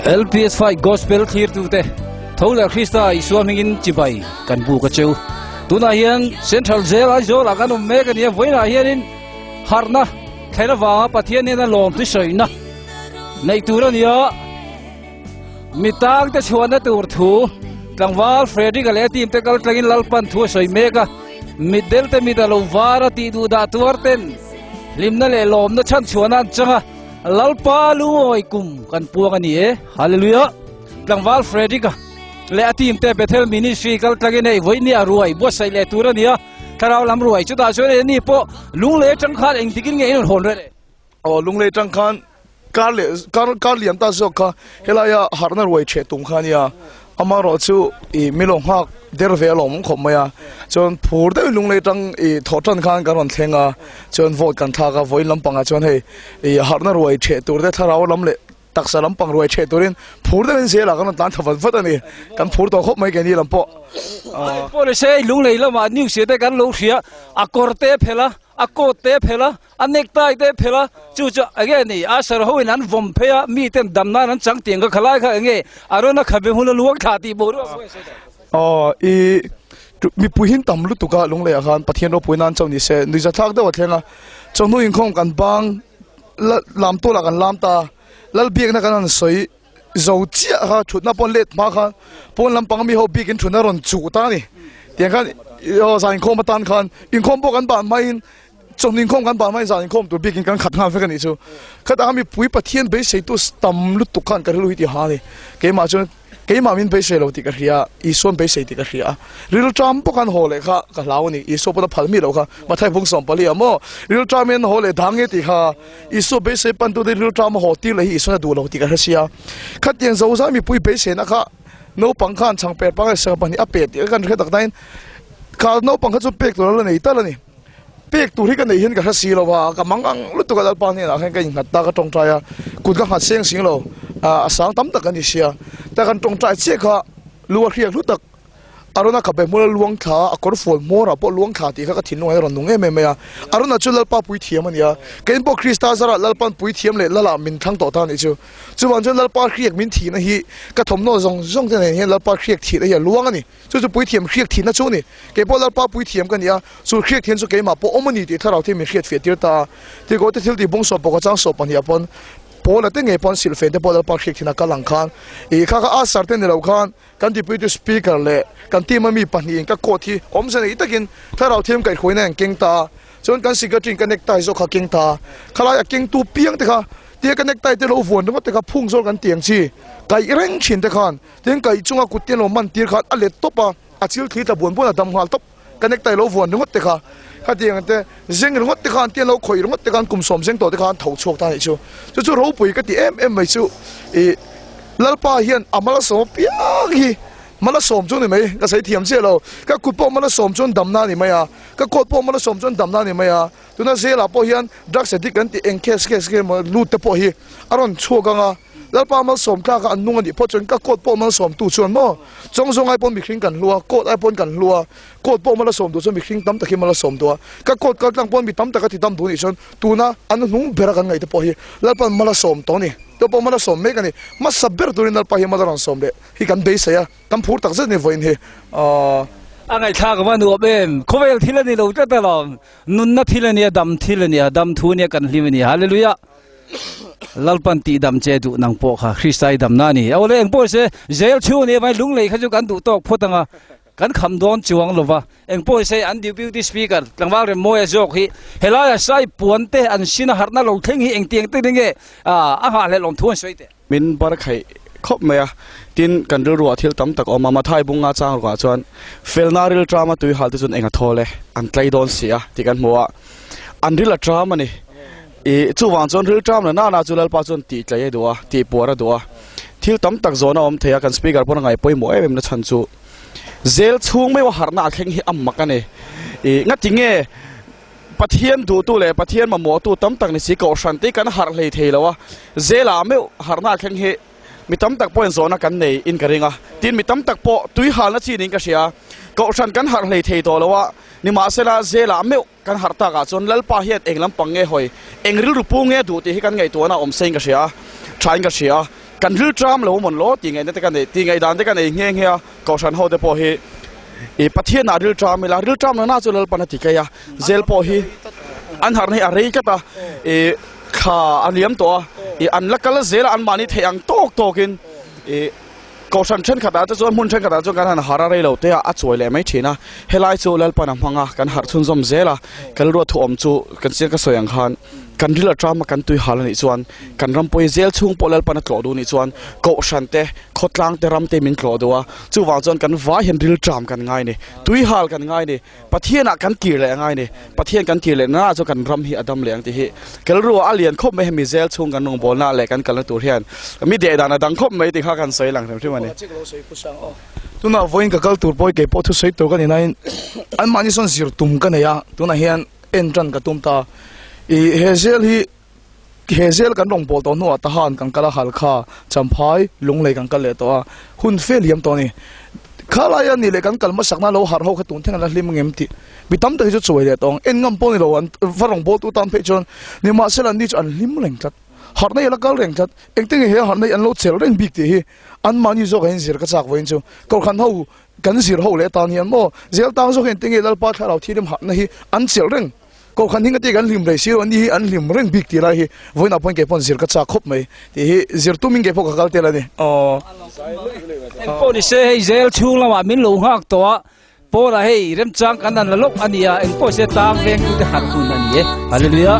LPS Fight Gospel thlirtute tho leh Krista Isua hmingin chibai kan buk a cheu. Tunah hian Central Jail Aizawl ah kan awm mek a ni a, vawiinah hianin harhna thlen avanga Pathian hnena lawm chu sawina neih tur a ni a. Mi tangte chhuahna tur thu tlangval Frederick-a leh a team te kal tlangin Lalpan thu a sawi mek a, mitdelte mit a lo var a tih duh dah tuar ten hlimna leh lawmna chhan chhuahna an chang a, Lalpa lungawi kum kan puang a ni e. Hallelujah! Tlangval Frederick-a leh a team te Bethel Ministry kal tlangin hei vawiin a ruai buatsaih leh tur a ni a, thlarau lam ruai chutah chuan hei ani pawh lunglei atang khan engtikin nge in rawn hawn reh? Aw lunglei atang khan kar leh kar kar lian ta zawk kha helaia harhna ruai chhe tum kha ania amaherawh chu ih milo nghak der ve alawm awm khawp mai a chuan phur deuhin lunglei atang ih thawh tan khan kan rawn thleng a chuan vote kan thlak a vawiin lampangah chuan hei ih harhna ruai chhe tur te thlarau lam leh Taksa lampang ruai chhe turin phur deuhin zelah kan rawn tlan tha vat vat a ni. Kan phur tawh khawp mai keini lam pawh. Pawh ni se lunglei lamah news te kan lo hria, a kawr te a phelh a, a coat te a phelh a, a necktie te a phelh a, chu chu enge ni Usher ho in an vawm phei a, mi ten dam nan an chang tiang kha khalai kha enge a rawn a khabe hmun a luang thla tih boruak pawh a sawi dah. Aw i mipui hin tam lutuk a lunglei ah khan Pathian ropui nan chauh ni se nuihzathlak deuh a thleng a, chawhnu inkhawm kan bang Lam tualah kan lam ta, Lalbiakna kan han sawi zo chiah kha thutna pawn let hma khan pawn lampang mi ho bikin thutna rawn chuh ta a ni. Tiang khan aw zan inkhawm atan khan inkhawm pawh kan ban hmain chawhnu inkhawm kan ban hmain zan inkhawm tur bikin kan khat nghal vek a nih chu. Khatah mipui Pathian beiseitu tam lutuk khan ka rilru hi ti ha a ni. Keimah chuan. Keimah min beisei lo tih ka hria, Isua'n beisei tih ka hria a. Rilṭam bawk an haw leh kha ka hlau a ni, Isua pawn a phal mi loh kha. Mathai bung 14 ah maw, rilṭam in an haw leh dang nge tih kha Isua beisei pantute rilṭam a haw tir leh hi Isua'n a duh lo tih ka hre sia. Khatiang zozai mipui beiseina kha naupang khan chhangper pangai sangha pahnih a pe tih kha kan hre tak nain kha naupang kha chu pek tur a la nei tal a ni. Pek tur hi ka neih hian ka hre si lo va, ka mang ang lutuk a Lalpa hnenah khan ka innghat ta, ka tawngtai a, kut ka nghat seng sing lo, a sang tam tak a ni sia, ta kan tawngtai chiah kha lu a hriak hlu tak, Arona khabe hmul a luang thla a, a kawr fual hmawrah pawh luang thla tih kha ka thinlung ah hian a rawn nung em em mai a, Arona chu Lalpa puithiam a ni a, kein pawh Krista zarah Lalpa'n puithiam leh Lalah min thlang tawh ta a nih chu. Chuvang chuan Lalpa hriak min thihna hi ka thawmhnaw zawng zawng te nen hian Lalpa hriak thihna hi a luang a ni. Chu chu puithiam hriak thihna chu a ni. Kei pawh Lalpa puithiam ka ni a, chu hriak thian chu keimah pawh awm a ni tih thlarau thiam min hriat fiah tir ta a. Tihkawh te thil tih bung sawp pawh ka chang sawp pahnih ah pawn Paula te ngei pawn silhfen te pawh Lalpa hriak thihna kal ang khan ih kha kha Asar te ni lo khan kan deputy speaker leh kan team a mi pahnihin ka coat hi awmze nei takin thlarau thiam kaihhruaina an keng ta a. Chuan kan secretary in ka necktie zawk kha keng ta a. Khalai a kengtu piang te kha tia ka necktie te lo vuan ringawt te kha phung zawl kan tiang chi kaih reng thin te khan Tin kaih chunga kut te lo man tir khan a let tawp a, a chil thli tla buan buan a dam nghal tawp. Ka necktie lo vuan ringawt te kha, khatiang te zeng ringawt te khan, tian lo khawih ringawt te khan kum sawm zeng tawh te khan tho chhuak ta a nih chu. Chu chu ropui ka ti em em mai chu ih Lalpa hian a mal a sawm apiang hi mal a sawm chu a ni mai, ka sawi thiam chiah lo. Ka kut pawh mal a sawm chuan damna a ni mai a, ka coat pawh mal a sawm chuan damna a ni mai a. Tuna zelah pawh hian drugs addict kan tih eng case case nge maw lut te pawh hi a rawn chhuak ang a. Lalpa malsawm tlak a an nung a nih phawt chuan ka coat pawh malsawmtu chuan maw chawng zawng ai pawn mihring kan hlu a, coat ai pawn kan hlu a, coat pawh malasawm duh chuan mihring tam tak hi malasawm duh a, ka coat kal tlang pawn mi tam tak a ti dam duh nih chuan tuna an hnung bera kan ngaih te pawh hi Lalpa'n malasawm tawh a ni, tawh pawh malasawm mek a ni, hmasa ber turin Lalpa hi mal a rawn sawm leh hi kan beisei a, kan phur tak zet a ni vawiin hi aw. A ngaihthlak a va nuam em, khawvel thil a ni lo tlat alawm, nunna thil a nia, dam thil a nia, dam thu a nia, kan hlim a ni, Hallelujah. Lalpan tih dam che duh nang pawh kha Krista i damna a ni. Awle eng pawh se zel chhung nia mai lunglei kha chu kan duh tawk phawt anga kan kham dawn chuang lova eng pawh se an deputy speaker tlangval Remmawia zawk hi helaia sai puan te an sin a harhna lo thleng hi engtiang te nge a nghahhlelh awm thu an sawi teh. Min bar khaih khawp mai a, tin kan rilruah thil tam tak a awm a, Mathai bunga chang rukah chuan felna ril tama tui hal te chuan eng a thawl e, an tlai dawn si a tih kan hmu a, an ril a tram a ni. Ih chuvang chuan ril tram la nana chu Lalpa chuan tih tlai a duh a, tih puar a duh a, thil tam tak zawhna a awm thei a, kan speaker pawn a ngaih pawimawh em em na chhan chu zel chhung meuh a harhna a thleng hi a mak a ni. Ih ngati nge? Pathian duhtu leh Pathian mamawhtu tam tak ni si kohhran te hi kan harh hlei thei lo a, zela meuh harhna thleng hi mi tam tak pawhin zawhna kan nei in ka ring a, tin mi tam tak pawh tui halna chi niin ka hria, kohhran kan harh hlei thei tawh lo a, nimahsela zela meuh kan harh takah chuan Lalpa hian eng lampang nge hawi, eng rilru pu nge duh tih hi kan ngaihtuahna a awm sein ka hria a, thain ka hria a, kan rilṭam lo mawn law tih ngaihna te ka nei, tih ngaihdan te ka nei nghe nghe a, kohhran ho te pawh hi ih Pathianah rilṭam ila, rilṭam lohna chu Lalpan a ti kai a, zel pawh hi an harhna hi a rei tlat a, ih thla a liam tawh a, ih an la kal zel a, anmahni theih ang tawk tawkin ih. Kohhran thenkhatah te chuan hmun thenkhatah chuan kan han har a rei lo te a, a chuai leh mai thin a. Helai chu Lalpan a hmang a, kan harh chhunzawm zel a. Kan ruat thu awm chu kan chiang ka sawi ang khan kan ril atama kan tui hal a nih chuan kan ram pawi zel chhung pawh Lalpan a tlawh duh nih chuan kohhran te, khawtlang te, ram te min tlawh duh a. Chuvang chuan kan vai hian ril ṭam kan ngai a ni, tui hal kan ngai a ni. Pathianah kan kir leh a ngai a ni. Pathian kan kir leh nana chu kan ram hi a dam leh ang tih hi Kelrua a lian khawp mai hemi zel chhung kan rawngbawlna leh kan kalna tur hian mi deh dan a dang khawp mai tih kha kan sawi lang hrim hrim a ni. Tunah vawiin ka kal tur pawh hi kei pawh thusawi tur ka ni nain anmahni sawn zir tum ka nei a, tunah hian en tan ka tum ta. Ih he zel hi he zel kan rawngbâwl tawh hnuah Tahan kan kal a, Halkha, Champhai, Lunglei kan kal leh tawh a, hun fel hiam tawh a ni. Kha laia ni leh kan kal hmasakna lo harh ho kha tun thleng an la hlim ngem tih mi tam tak hi chu chuai leh tawh ang. En ngam pawh ni lo an va rawngbâwltu tan phei chuan nimahsela an ni chu an hlim reng tlat, harhna hi a la kal reng tlat. Engtin nge he harhna hi an lo chel reng bik tih hi anmahni zawk ah hian zir ka chak vawiin chu Kohhran ho kan zir ho leh tan hian maw zel tang zawk hian engtin nge Lalpa thlarau thianghlim harhna hi an chel reng. Kohhran hi ngati kan hlim rei si lo, ni hi an hlim reng bik tih lai hi vawiinah pawhin kei pawh zir ka chak khawp mai tih hi zir tumin kei pawh ka kal tel a ni. Aww. Eng pawh ni se hei zel chhung lamah min lo nghak tawh a, Paula hei remchang kan han la lawk a ni a, eng pawh se tang vengtute harh hun a ni e. Hallelujah.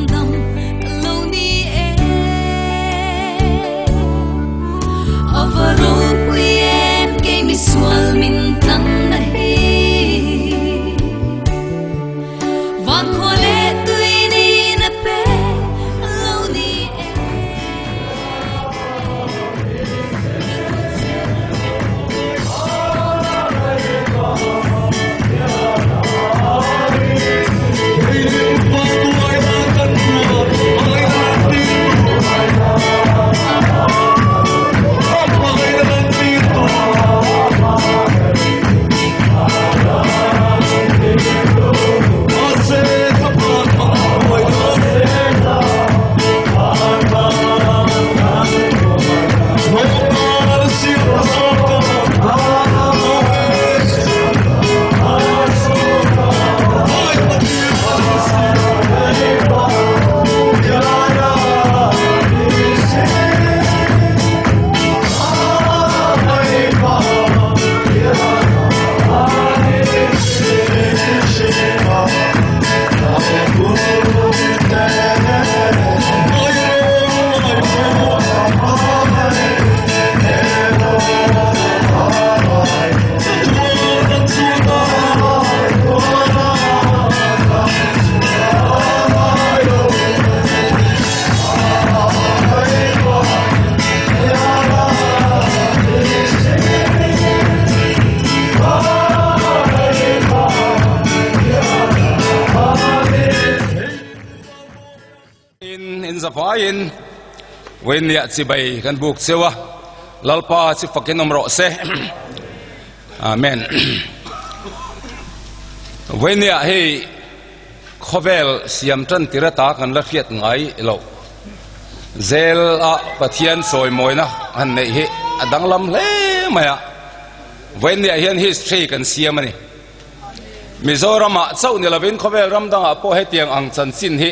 In in zavaiin Vawinia chibai kan buk cheu a, Lalpa chi fakin awm rawh se. Amen. Vawinia hei Khawvel siam tan tir ata kan la hriat ngai lo. Zel a Pathian sawimawina han neih hi a danglam hle mai a. Vawinia hian history kan siam a ni. Mizoramah chauh ni lovin khawvel ram dangah pawh hetiang ang chanchin hi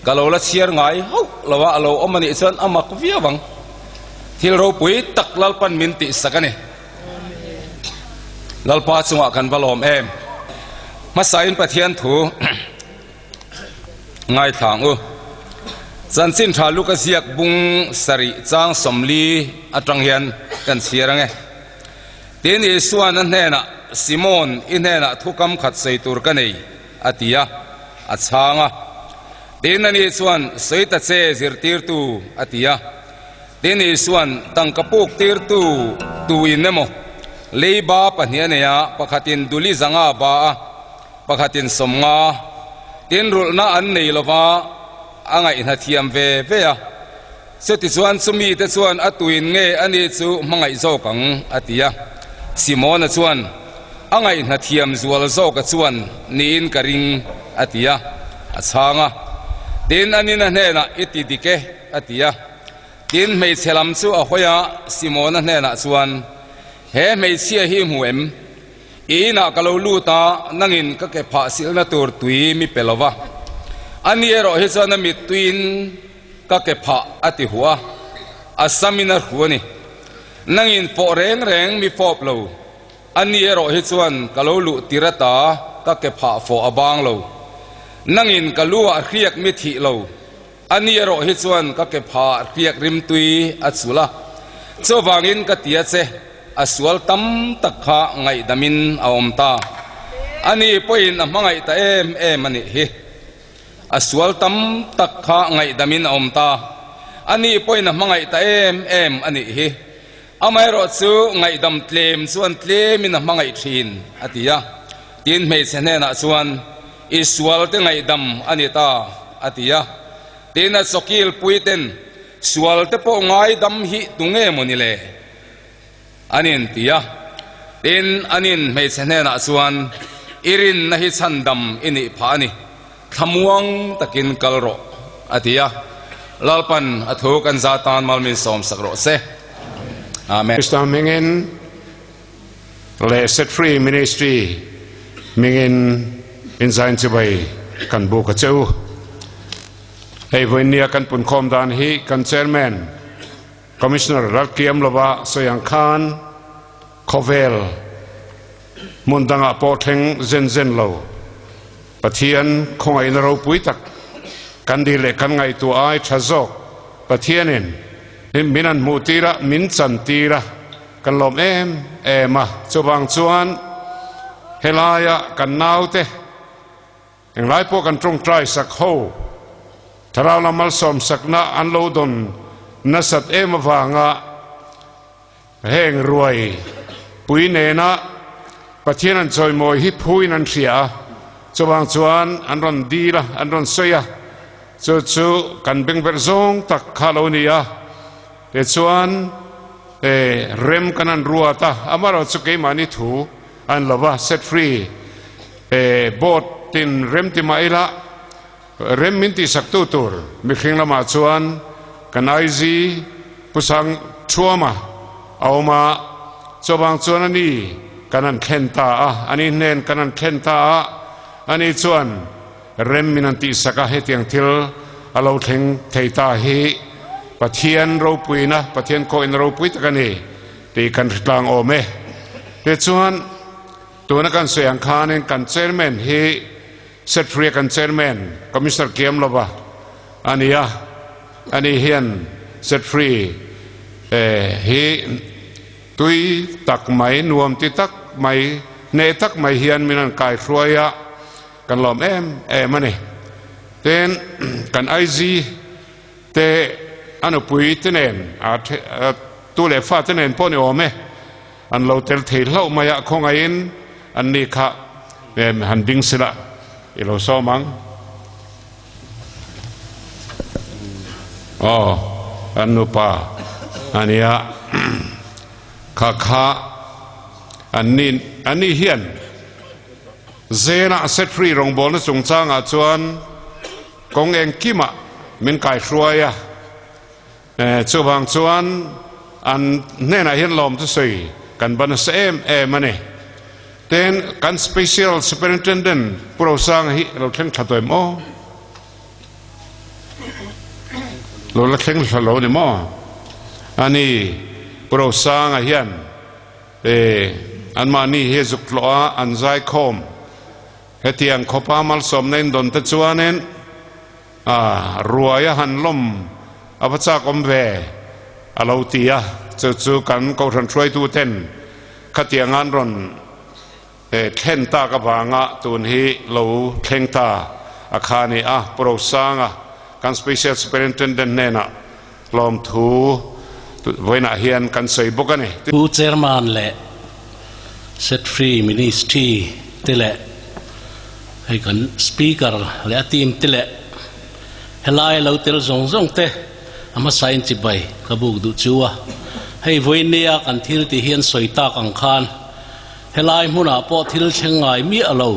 ka lo la chhiar ngai hauh lo a, a lo awm a nih chuan a mak viau ang. Thil ropui tak Lalpan min tihsak a ni. Lalpa chungah kan va lawm em? Hmasain Pathian thu ngaithla ang u. Chanchin tha Luka ziak bung sarih chang 40 atang hian kan chhiar ang e. Tin Isuan a hnenah, Simon, i hnenah thu kam khat sawi tur ka nei, a ti a, a chhang a. Tin ani chuan, Sawi ta che, zirtirtu, a ti a. Tin Isuan, Tangka puk tirtu tuin emaw, leiba pahnih a nei a, pakhatin duli zanga ba a, pakhatin 50. Tin, rulhna an nei lo va, a ngaihna thiam ve ve a. Chutichuan chumite chuan a tuin nge a ni chu hmangaih zawk ang? a ti a. Simona chuan, A ngaihna thiam zual zawka chuan niin ka ring, a ti a. A chhang a. Tin, a nina hnenah, I ti dik e, a ti a. Tin, hmeichhe lam chu a hawi a, Simona hnenah chuan, He hmeichhia hi hmu em? I inah ka lo lut a, nangin ka ke phah silna tur tui mi pe lo va. Ani erawh hi chuan a mittuiin ka ke phah a ti huh a, a samin a hru a ni. Nangin fawh reng reng mi fawp lo. Ani erawh hi chuan ka lo luh tir ata ka ke phah fawh a bang lo. Nangin ka lu ah hriak mi thih lo. Ani erawh hi chuan ka ke phah hriak rimtui a chul a. Chuvangin ka ti a che. A sual tam tak kha ngaihdamin a awm ta. Ani pawhin a hmangaih ta em em a nih hi. A sual tam tak kha ngaihdamin a awm ta. Ani pawhin a hmangaih ta em em a nih hi. Amaherawh chu ngaihdam tlem chuan tlemin a hmangaih thin, a ti a. Tin, hmeichhe hnenah chuan, I sualte ngaihdam a ni ta, a ti a. Tin, a chawkil puiten, Sualte pawh ngaidam hi tunge maw ni le? An inti a. Tin, an in hmeichhe hnenah chuan, I rinna hi chhandam i nih phah a ni, thlamuang takin kal rawh, a ti a. Lalpan a thu kan za tan malmin sawmsak rawh se. Amen. Krista hmingin leh Set Free Ministry hmingin inzain chibai kan buk a che u. Hei vawiinnia kan punkhawm dan hi kan Chairman, Commissioner Ralkiam lova sawi ang khan khawvel hmun dangah pawh thleng zen zen lo Pathian khawngaihna ropui tak kan dil leh kan ngaihtuah ai tha zawk Pathianin min an hmuh tir a, min chan tir a, kan lawm em em a. Chuvang chuan helaia kan naute Englai pawh kan tawngtai sak ho, thlarau lam malsawmsakna an lo dawn nasat em avanga heng ruai pui nena Pathian an chawimawi hi phuin an hria a, chuvang chuan an rawn dil a, an rawn sawi a, chu chu kan bengverh zawng tak kha lo ni a, tichuan rem kan han ruat a, amaherawhchu keimahni thu an lo va set free e board tin rem ti mah ila rem min tih sak tu tur mihring lamah chuan kan IG Pu Sang Thuama a awm a, chuvang chuan a ni kan han thlen ta a, a ni hnen kan han thlen ta a, a ni chuan rem min han tih sak a, hetiang thil a lo thleng thei ta hi Pathian ropuina, Pathian khawihna ropui tak a ni. Tih kan hre tlang awm e. Tichuan, tuna kan sawi ang khanin kan Chairman hi Setfria kan Chairman, Commissioner Kiam lova a ni a, ani hian Setfree hi tui tak mai, nuam ti tak mai, hneh tak mai hian min han kaihruai a, kan lawm em em a ni. Tin, kan IG Te a nupui te nen a tu leh fa te nen pawh ni awm e, an lo tel thei hlauh mai a, khawngaihin an ni kha han ding sila i lo sawm ang. Aw, an nupa a nia, kha kha an ni an ni hian Zena set free rawngbawlna chungchangah chuan Kawng engkimah min kaihruai a, chuvang chuan an hnenah hian lawm chu sawi kan ban nasa em em a ni. Tin, kan Special Superintendent Pu Rosanga hi lo thleng thla tawh em aw? Lo la thleng thla lo ni maw? A ni, Pu Rosanga hian anmahni hi zuk tlawh a, an zaikhawm. Hetiang khawpa malsawmna in dawn te chuanin a ruai a han lawm a va chak awm ve a lo ti a, chu chu kan Kohhran hruaitu ten khatiang an rawn thlen tak avanga tun hi lo thleng ta a kha a ni a, Pu Rosanga kan Special Superintendent hnenah lawmthu vawiinah hian kan sawi bawk a ni. Pu Chairman leh Set Free Ministry te leh Hei kan speaker leh a team te leh helai lo tel zawng zawng te a hmasa in chibai ka buk duh chu a. Hei vawinia kan thil tih hian sawi tak ang khan helai hmunah pawh thil thleng ngai miah lo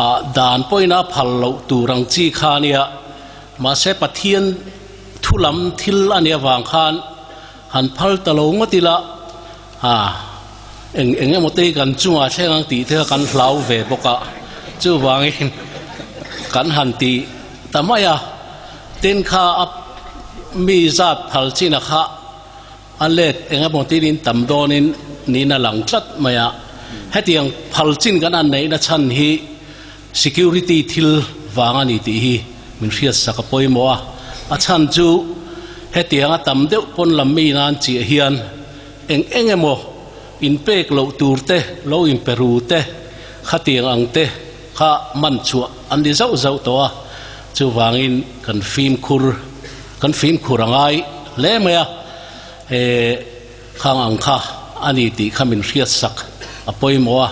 a dan pawhin a phal loh tur ang chi kha a nia. Mahse Pathian thu lam thil a nih avang khan han phal ta lo ngawt ila a eng eng emaw te hi kan chungah thleng ang tih te kha kan hlau ve bawk a, chuvangin kan han ti ta mai a, tin kha a mi zat phal chin a kha a let eng emaw tin in tam dawnin niin a lang tlat mai a, hetiang phal chin kan han neihna chhan hi Security thil vang a ni tih hi min hriatsak a pawimawh a, a chhan chu hetianga tam deuh pawn lam mi nan chiah hian eng eng emaw inpek loh tur te, lo inpe ru te, khatiang ang te kha man chhuah an ni zauh zauh tawh a, chuvangin kan fimkhur kan fimkhur a ngai hle mai a, he. Khang ang kha a ni tih kha min hriatsak a pawimawh a,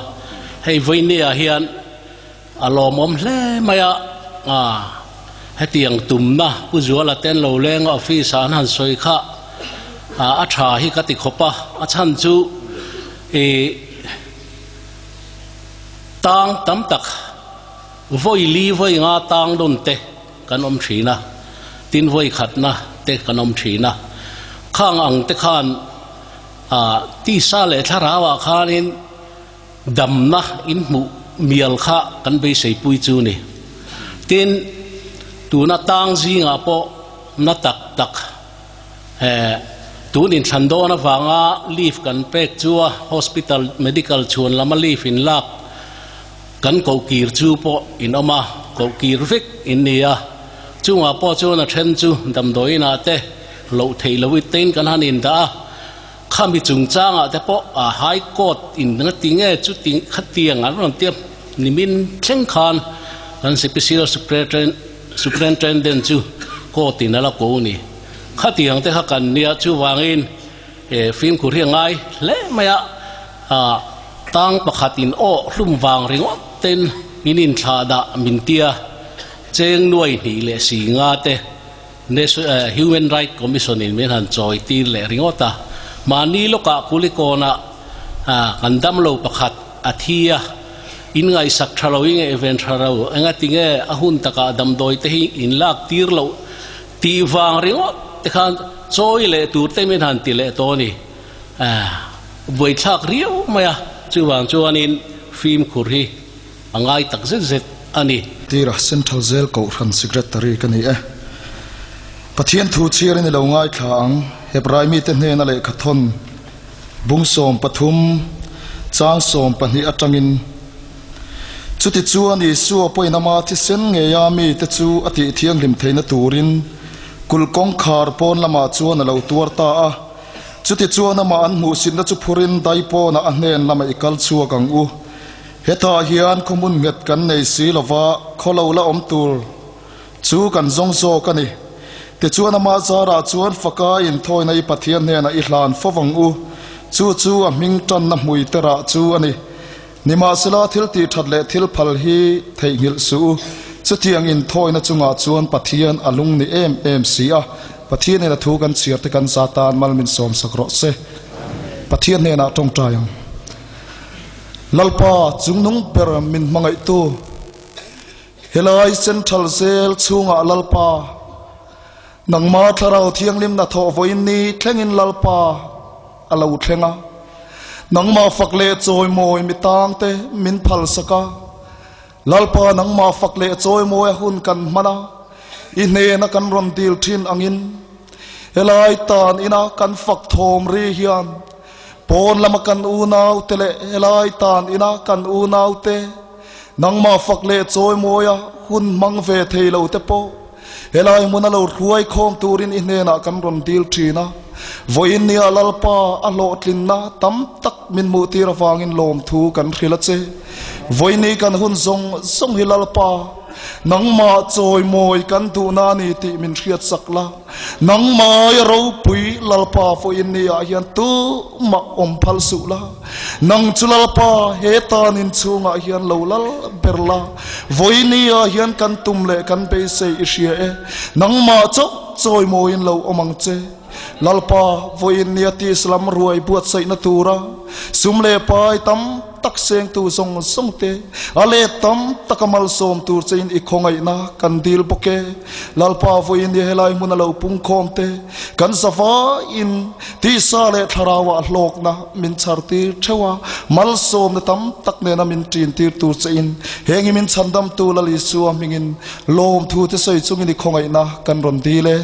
hei vawinia hian a lawmawm hle mai a, hetiang tumna Pu Zuala ten lo lenga office ah an han sawi kha a tha hi ka ti khawp a, a chhan chu ih tang tam tak vawi li vawi nga tang dawn te kan awm thin a, tin vawi khatna te kan awm thin a, khang ang te khan ah tisa leh thlarau ah khanin damna in hmuh mial kha kan beisei pui chu ni. Tin, tuna tang zingah pawh na tak tak he tun inthlan dawn avanga leave kan pek chu a hospital medical chhuan lama leave in lak Kan kohkir chu pawh in awm a, kohkir vek in ni a. Chungah pawh chuan a then chu damdawiinah te loh theih loh i tein kan han indah a. Khami chungchangah te pawh a High Court in nga ti nge chu ti khatiang an rawn tia nimin thleng khan kan Special Superintendent chu court in a la ko ni. Khatiang te kha kan nia chuvangin Fimkhur hi a ngai hle mai a, tang pakhat in aw hlum vang ringawt ten in inthlah dah min tia cheng nuai hnih leh si nga te Human Right Commission in min han chawi tir leh ringawt a, mahni lawkah Kulikawnah kan damlo pakhat a thi a, in ngaihsak tha lo i ngaihven tha lo engatinge a hun takah damdawi te hi in lak tir loh Tih vang ringawt te khan chawi leh tur te min han ti leh tawh a ni. Buaithlak riau mai a, chuvang chuanin fimkhur hi a ngai tak zet zet a ni. Tira Central Jail Kohhran Secretary ka ni e. Pathian thu chhiarin i lo ngaithla ang, Hebrai mite hnena lehkhathawn bung 13 chang 12 atangin. Chutichuan Isua pawhin ama thisen ngeia mite chu a tih thianghlim theihna turin kulh kawngkhar pawn lamah chuan a lo tuar ta a. Chutichuan amah an hmuhsitna chu phurin dai pawnah a hnen lamah i kal chhuak ang u. Hetah hian khaw hmun nghet kan nei si lova khaw lo la awm tur chu kan zawng zawk a ni. Tichuan ama zarah chuan faka inthawina i Pathian hnenah i hlan fo vang u. Chu chu a hming tanna hmui te rah chu a ni. Nimahsela, thil tih that leh thil phal hi theihnghilh suh u. Chutiang inthawina chungah chuan Pathian a lung ni em em si a, Pathianin a thu kan chhiar te kan za tan mal min sawmsak rawh se. Pathian hnenah tawngtai ang. Lalpa, chungnung ber min hmangaihtu, helai Central Jail chhungah Lalpa, nangma Thlarau Thianghlim hnathawh vawiin ni thlengin Lalpa, A lo thleng a, nangmah fak leh chawimawi mi tangte min phalsak a. Lalpa nangmah fak leh chawimawi a hun kan hman a, i hnena kan rawn dil thin angin helai tan ina kan fak thawm ri hian pawn lama kan unaute leh helai tan ina kan unaute nangmah fak leh chawimawi a hun hmang ve thei lo te pawh Helai hmun a lo hruai khawm turin i hnenah kan rawn dil thin a, vawiin nia Lalpa a hlawhtlinna tam tak min hmuhtir avangin lawmthu kan hrilh a che. Vawiini kan hun zawng zawng hi Lalpa, nangmah chawimawi kan duhna a ni tih min hriatsak la. Nangmai ropui Lalpa vawiin ah hian tumah awm phal suh la. Nang chu Lalpa he tan inchhungah hian lo lal ber la. Vawiin ah hian kan tum leh kan beisei i hria e. Nangmah chauh chawimawiin lo awm ang che. Lalpa vawiin nia tis lam ruai buatsaihna tura sum leh pai tam tak sengtu zawng zawng te, a let tam taka malsawm tur chein i khawngaihna kan dil bawk e. Lalpa vawiin i helai hmun a lo pungkhawm te, kan zavaiin tisa leh thlarauah hlawkna min chhar tir theuh a, malsawmna tam tak nena min ṭin tir tur chein heng hi min chhandamtu Lal Isua hmingin lawmthu te sawi chungin i khawngaihna kan rawn dil e.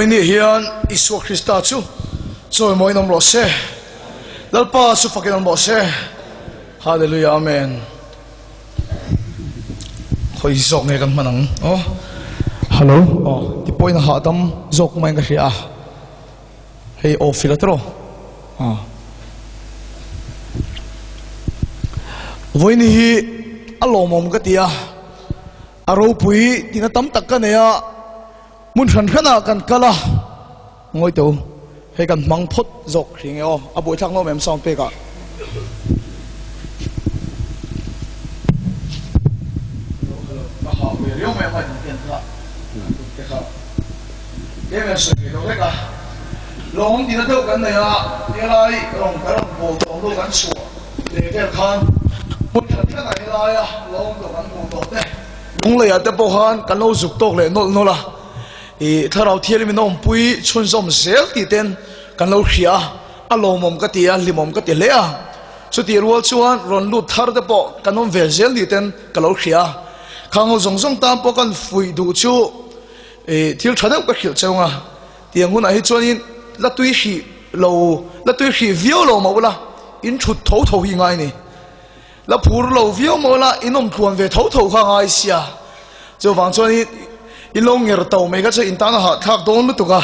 Vawiin hian Isua Krista chu chawimawiin awm rawh se. Lalpa chu fakin awm rawh se. Hallelujah Amen. Khawi zawk nge kan hman ang aw. Hello aw ti pawhin a hahdam zawk maiin ka hria a. Hei aw fila tawh aw. Vawiin hi a lawmawm ka ti a. A ropui tina tam tak ka nei a. Hmun hran hranah kan kal a, ngawi teh u, hei kan hmang phawt zawk hri nge aw, a buaithlak nawm em sound pek ah. Hello hello, ka hau ve riau mai a mic ang hian kha kut te kha tlem hian sawi ve deuh hlek a, lawm tina deuh kan nei a, helai rawng kan rawn bawl tawh ang deuh kan chhuah leh vel khan hmun hran hranah helaia lawm tawh kan hmuh tawh te. Lungleiah te pawh khan kan lo zuk tawk leh nawlh nawlh a, ih Thlarau Thianghlim in a awmpui chhunzawm zel tih ten kan lo hria a, a lawmawm ka ti a, hlimawm ka ti hle a. Chutih rual chuan rawn lut thar te pawh kan awm ve zel tih ten ka lo hria a. Khang ho zawng zawng tan pawh kan fuih duh chu ih thil tha deuh ka hrilh cheu ang a, tiang hunah hi chuanin la tui hrih lo, la tui hrih viau lo mah ula in thut tho tho hi ngai a ni. La phur lo viau maw la, in awm tluan ve tho tho kha ngai sia. Chuvang chuan i in lo nger to mai kha chu in tan a hahthlak dawn lutuk a.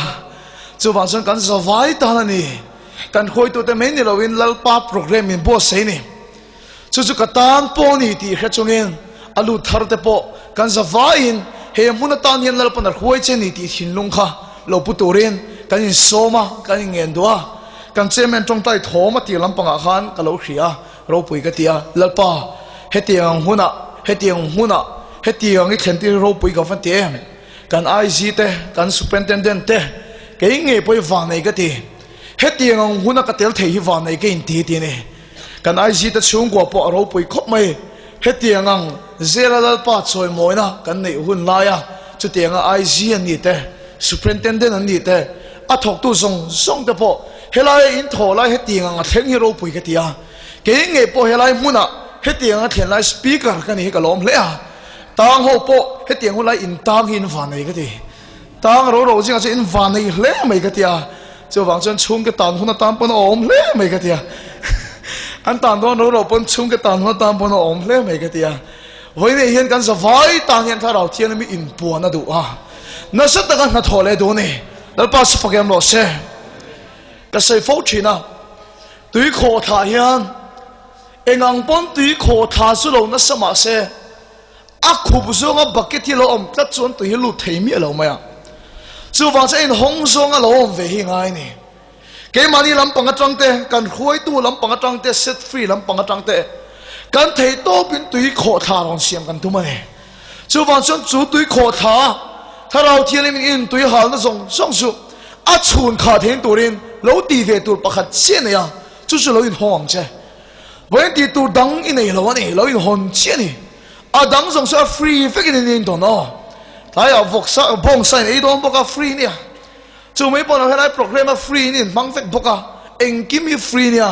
Chuvang chuan kan zavai tan a ni. Kan hruaitute mai ni loin Lalpa programme min buatsaih a ni. Chu chu ka tan pawh a ni tih hre chungin a lut thar te pawh kan zavaiin he hmun atan hian Lalpan a hruai che ni tih thinlung kha lo pu turin kan insawm a, kan inngen duh a. Kan chairman tawngtai thawm a tir lampangah khan ka lo hria a. Ropui ka ti a, Lalpa, hetiang ang hunah, hetiang hmunah, hetiang i thlentir hi ropui ka va ti em? Kan IG te, kan Superintendent te, kei ngei pawh hi vanei ka ti. Hetiang ang huna ka tel thei hi vanei ka inti ti a ni. Kan IG te chhungkua pawh a ropui khawp mai. Hetiang ang zela Lalpa chawimawina kan neih hun laia chutianga IG an ni te, Superintendent an ni te, a thawktu zawng zawng te pawh Helai in thaw lai hetiang ang a thleng hi ropui ka ti a, kei ngei pawh helai hmunah hetiang a thlen lai speaker ka ni hi ka lawm hle a, tang ho pawh hetiang hun lai in tang hi in van nei ka ti, tang ro ro zingah chuan in van nei hle mai ka ti a, chuvang chuan chhungte tan hun atan pawn a awm hle mai ka ti a, an tan dawn ro ro pawn chhungte tan hun atan pawn a awm hle mai ka ti a, vawiin hian kan zavai tang hian thlarau thianghlim hi inpuan a duh a, nasa taka hnathawh leh duh a ni. Lalpa chu fak em rawh se. Ka sawi fo thin a, tui khawh thlah hian eng ang pawn tui khawh thla chu lo nasa mah se, a khup zawnga bucket hi lo awm tlat chuan tui hi lut thei miah lo mai a. Chuvang chuan inhawng zawnga lo awm ve hi ngai a ni. Keimahni lampang atang te, kan hruaitu lampang atang te, set free lampang atang te kan thei tawpin tui khawh thla rawn siam kan tum a ni. Chuvang chuan chu tui khawh thla Thlarau Thianghlim in tui halna zawng zawng chu a chhun khah thein turin lo ti ve tur pakhat chiah nei a, chu chu lo inhawng ang che. Vawiin tih tur dang i nei lo a ni, lo inhawn chiah a ni. A dang zawng chu a free vekin in in dawn aw. Tlaiah vawksa, bawngsa in ei dawn bawk a, free nia. Chu mai pawh lo helai programme a free in inhmang vek bawk a, engkim hi free nia,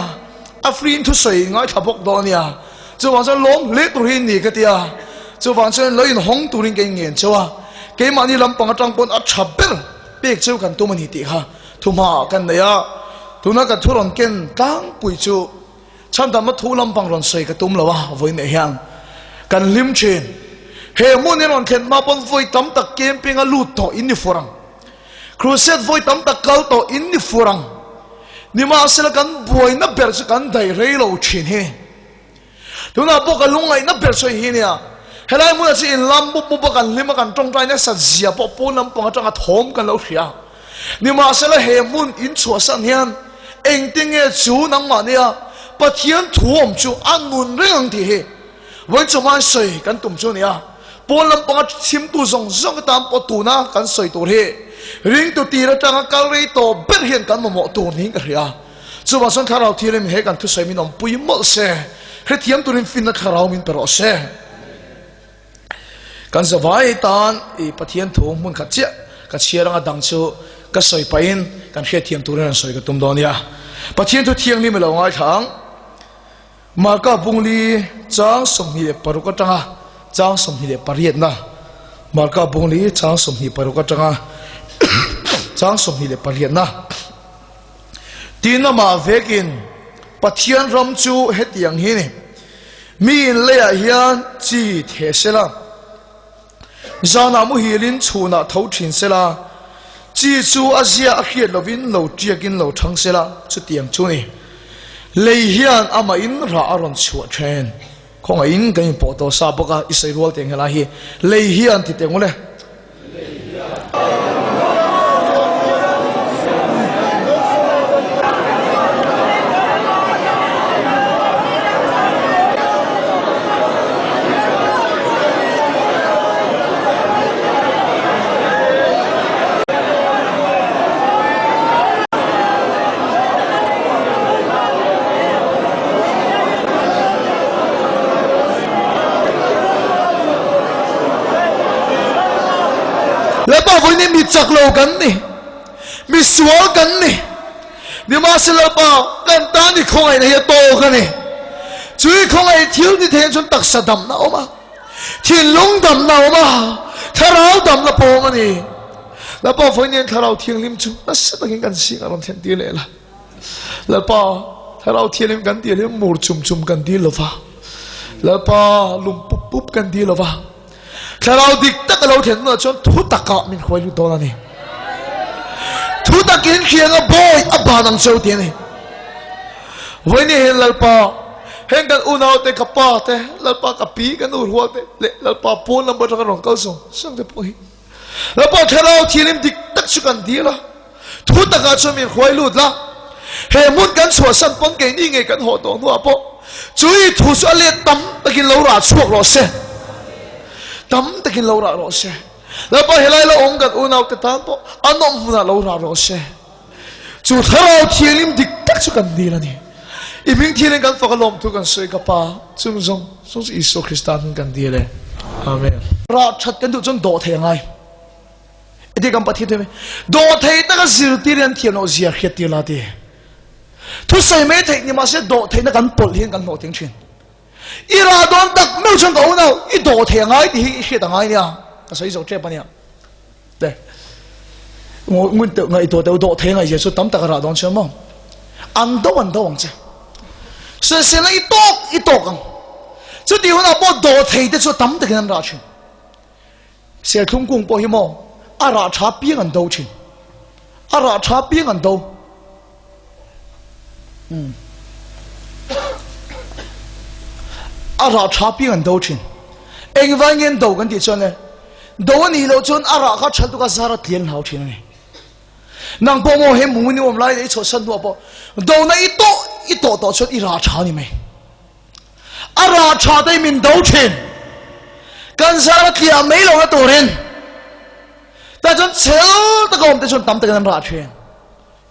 a free in thusawi ngaithla bawk dawn ania, chuvang chuan lawm hle tur hi in ni ka ti a, chuvang chuan lo inhawng turin ka inngen cheu a, keimahni lampang atang pawn a tha ber pek cheu kan tum a ni tih kha thuhma kan nei a, tuna ka thu rawn ken tlangpui chu chhandamna thu lampang rawn sawi ka tum lo a, vawiin leh hian kan hlim thin, he hmun hi rawn thlen hma pawn vawi tam tak camping a lut tawh in ni fur ang. Crusade vawi tam tak kal tawh in ni fur ang. Nimahsela kan buaina ber chu kan daih rei lo thin hi. Tunah pawh ka lungngaihna ber chu hei hi nia. Helai hmunah chu in lam mup mup a kan hlim a kan tawngtai nasat zia pawh pawn lampang atanga thawm kan lo hria. Nimahsela he hmun in chhuahsan hian engtinge chu nangmah nia Pathian thu awm chu a nun reng ang tih hi Vawi chawhmai sawi kan tum chu a ni a, pawn lampanga chhimtu zawng zawng atan pawh tuna kan sawi tur hi ringtu tir atanga kal rei tawh ber hian kan mamawh tur niin ka hria. Chuvang chuan Thlarau Thianghlim he kan thusawi min awmpui mawlh se, hrethiam turin finna Thlarau min pe rawh se. Kan zavai tan i Pathian thu hmun khat chiah ka chhiar anga dang chu ka sawi pahin kan hriatthiam turin an sawi ka tum dawn nia. Pathian thu thianghlim i lo ngaithla ang. Marka bungli chang 26 atanga chang 28na Marka bungli chang 26 atanga. Chang 28 na. Tin amah vekin Pathian ram chu hetiang hi ni. Mi in leiah hian chi theh sela, zanah muhilin chhunah tho thin sela, chi chu a zia a hriat lovin lo tiakin lo thang sela, chutiang chu ni. Lei hian amah in rah a rawn chhuah then. Khawngaihin kan inpawh tawh sa bawk a, i sawi rual teh ang helai hi. Lei hian ti teh ang ule. Lalpa vawiin mi chak lo kan ni, mi sual kan ni. Nimahse Lalpa kan tan i khawngaihna hi a tawk a ni. Chu i khawngaih thil ni thei chuan taksa damna a awm a, thinlung damna a awm a, thlarau damna pawh a awm a ni. Lalpa vawiin hian thlarau thianghlim chu nasa takin kan zingah rawn thlen tir leh la. Lalpa, Thlarau Thianghlim kan dil hi mur chum chum kan dil lo va, Lalpa lum pup pup kan dil lo va, Thlarau dik tak a lo thlen hunah chuan thu takah min hruai lut dawn a ni. Thu takin hriang a bawi a ban ang cheu ti a ni. Vawiin hian Lalpa, heng kan unau te, ka pa te, Lalpa ka pi, ka nu rual te leh Lalpa pawn lam atanga rawn kal zawng zawng te pawh hi Lalpa Thlarau Thianghlim dik tak chu kan dil a, thu takah chuan min hruai lut la. He hmun kan chhuahsan pawn keini ngei kan haw tawh hnuah pawh chu i thu chu a let tam takin lo rah chhuak rawh se. Tam takin lo rah rawh se. Lalpa helai la awm kan unaute tan pawh a nawm hmunah lo rah rawh se. Chu Thlarau Thianghlim dik tak chu kan dil a ni. I hming thianin kan fak a lawmthu kan sawi ka Pa, chung zawng zawng chu Isua Krista hming kan dil e. Amen. Rah that kan duh chuan dawh thei a ngai. Eti kan Pathian thu dawh thei taka zirtir hian thiam loh zia hriat tir la ti. Thusawi mai theih ni mahse dawh theihna kan pawlh hian kan hlawhtling thin. I rah dawn tak meuh chuan ka unau i dawh thei a ngai tih hi i hriat a ngai nia. Ka sawi zo tep a nia. Te ngun teuh ngaihtuah teuh dawh thei ngaihzia chu tam tak a rah dawn chuan maw an do an do ang che sawiselna i tawk i tawk ang chutih hunah pawh dawh thei te chu tam takin an rah thin serthlum kung pawh hi maw a rah tha piang an do thin a rah tha piang an do A rah tha piang an do thin. Engvai nge an do kan tih chuan le, do a nih loh chuan a rah kha that tuk a zar a tlian hlau thin a ni. Nang pawh maw he mungin i awm lai leh i chhuahsan hnuah pawh do na i tawh i tawh tawh chuan i rah tha a ni mai. A rah tha te hi min do thin. Kan zar a tliah mai lohna turin tah chuan chhel taka awm te chuan tam takin an rah thin.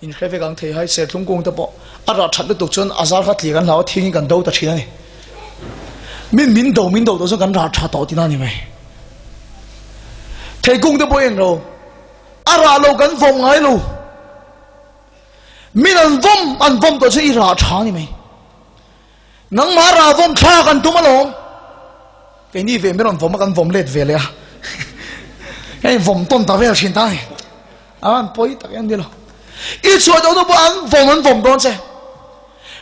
In hre vek ang thei hai serthlum kung te pawh a rah that lutuk chuan a zar kha tli kan hlau a thing in kan do ta thin a ni. Min min do min do tawh chuan kan rah tha tawh tihna a ni mai. Thei kung te pawh en ro a rah lo kan vawm ngai lo. Min an vawm an vawm tawh chuan i rah tha a ni mai. Nangmah rah vawm thla kan tum alawm. Keini ve min rawn vawm a kan vawm let ve leh a. Hei vawm tawn ta vel thin ta a ni. A an pawi tak em ni lo. I chhuah tawh hnu pawh an vawm an vawm dawn che.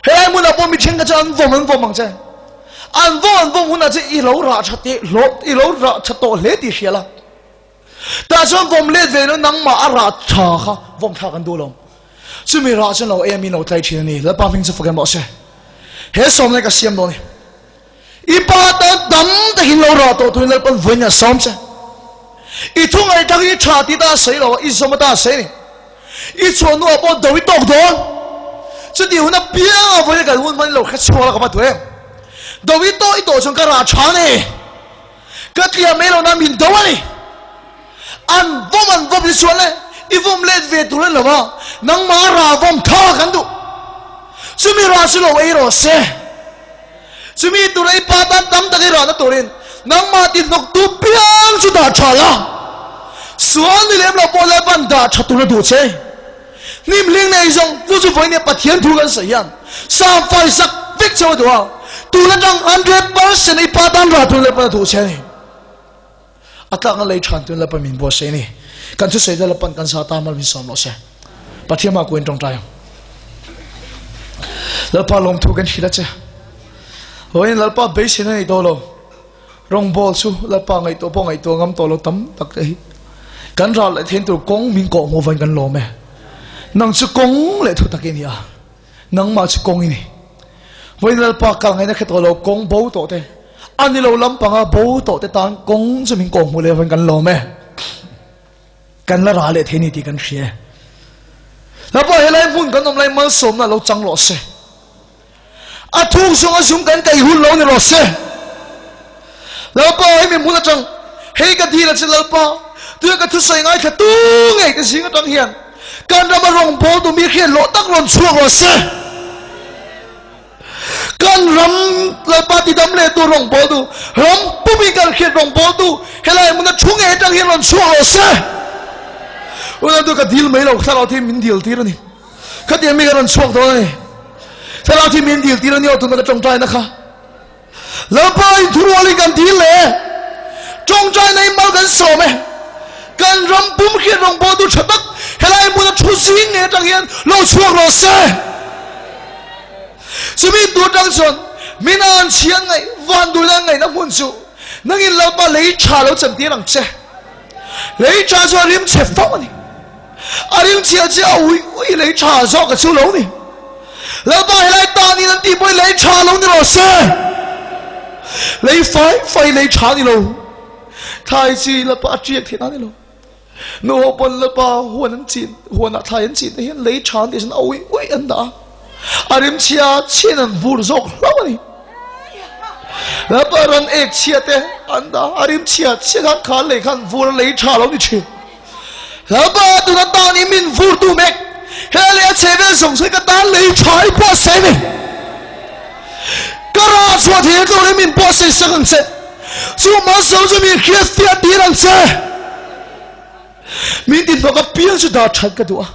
Helai hmunah pawh mi thenkhat chuan an vawm an vawm ang che. An vawm an vawm hunah che i lo rah tha teh hlawh i lo rah tha tawh hle tih hria la. Tah chuan vawm let ve lo nangmah a rah tha kha vawm thlak an duh lo. Chumi rah chuan lo ei a mi lo tlai thin a ni. Lalpa hming chu fak em rawh se. He sawmna hi ka siam dawn a ni. I pa tan tam takin lo rah tawh turin Lalpan vawiin a sawm che. I thu ngaihthlak hi tha tih ta a sawi lo a, i zawm ata a sawi a ni. I chhuah hnuah pawh do i tawk dawn. Chutih hun apianga vawiin a kal hun hman i lo hre chhuak la ka va duh em. Do i tawh i tawh chuan ka rah tha a ni. Ka tliah mai lo na min do a ni. An vawm an vawm hi chuan le i vawm let ve tur a ni lo a, nangmah rah vawm tha kan duh. Chumi rah chu lo ei rawh se. Chumi tur ei pa tan tam tak i rahna turin nangmah ti hnawktu piang chu dah tha la. Sual ni lem lo pawh Lalpan dah tha tur a duh che. Hnim hling nei zawng chu chu vawiin Pathian thu kan sawi hian samfai sak vek cheu a duh a, tun atang 100% i pa tan rah tur Lalpan a duh che a ni. A tlakna lei than tuin Lalpan min buatsaih a ni. Kan thusawi te Lalpan kan za ta mal min sawm rawh se. Pathian hmaah kuin tawngtai ang. Lalpa lawmthu kan hrilh a che. Vawiin Lalpa beiseina nei tawh lo. Rawngbawl chu Lalpa ngaihtuah pawh ngaihtuah ngam tawh lo tam tak te hi kan ral leh thein tur kawng min kawh hmuh vawiin kan lawm e. Nang chu kawng leh thu tak i ni a. Nangmah chu kawng i ni. Vawiin Lalpa kal ngaihna hre tawh lo kawng bo tawh te, a ni lo lampanga bo tawh te tan kawng chu min kawh hmuh leh vawiin kan lawm e. Kan la ral leh thei ni tih kan hria e. Lalpa helai hmun kan awm lai malsawmna lo chang rawh se. A thuk zung a zung kan kaih hun lo ni rawh se. Lalpa hemi hmun atang hei ka dil a che Lalpa tuia ka thusawi ngaithla tu ngei ka zing atang hian kan rama rawngbawl tu mi hriat loh tak rawn chhuak rawh se. Kan ram Lalpa tidam leh tu rawngbawl tu ram pumi kan hriat rawngbawl tu helai hmuna thu ngei atang hian rawn chhuak rawh se. Unau tu ka dil mai lo thlarau thi min dil tir a ni. Khatiang mi ka rawn chhuak dawn a ni. Thlarau thi min dil tir a ni aw tuna ka tawngtaina kha. Lalpa in thurualin kan dil leh tawngtaina in mal kan sawm e. Kan ram pum hriat rawngbawl tu tha tak helai hmuna thu zing ngei atang hian lo chhuak rawh se. Chumi tur tang chuan min an chhian ngaih van duhna ngaihna hmun chu nangin Lalpa lei tha lo chantir ang che. Lei tha chu a rim chhe fo a ni. A rim chhia chu a ui ui lei tha zawk a chu lo ni. Lalpa helai tanin an tih pawhin lei tha lo ni rawh se. Lei fai fai lei tha ni lo. Thlai chi Lalpa a tiak theih na ni lo. Nu ho pawn Lalpa huan an chin, huanah thlai an chin te hian lei tha an tih chuan a ui ui an dah a. A rim chhia chhian an vur zawk hlauh a ni. Lalpa ran ek chhia te an dah a, a rim chhia chhia khan kha lei khan vur a lei tha lo ni thin. Lalpa tuna tan i min vur tu mek he leh a chhe vel zawng zawng ka tan lei tha i buatsaih ni. Ka rah chhuah thei tur i min buatsaih sak ang che. Chu malsawm chu min hriat fiah tir ang che. Min ti hnawk apiang chu dah that ka duh a.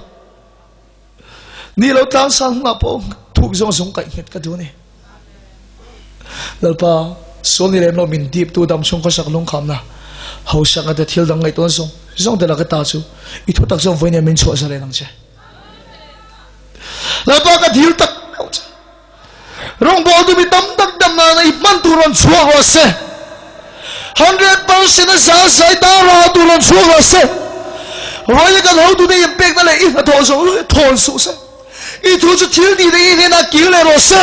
Ni lo tlang sang hunah pawh thuk zawng zawng kaih nghet ka duh a ni. Lalpa, sual ni lem lo min dip tu dam chhung khawsak lungkhamna, hausakna te thil dang ngaihtuahna zawng zawng te laka ta chu i thu tak zawng vawi nen min chhuah zalen ang che. Lalpa ka dil tak meuh che. Rawngbawl tu mi tam tak dam nana i hman tur rawn chhuak rawh se. 100% a za zai ta ra tur rawn chhuak rawh se. Vawiin kan hotute inpekna leh i hnathawh zawng zawng hi thawn suh se. I thu chu thil tih te i hnenah kir leh rawh se.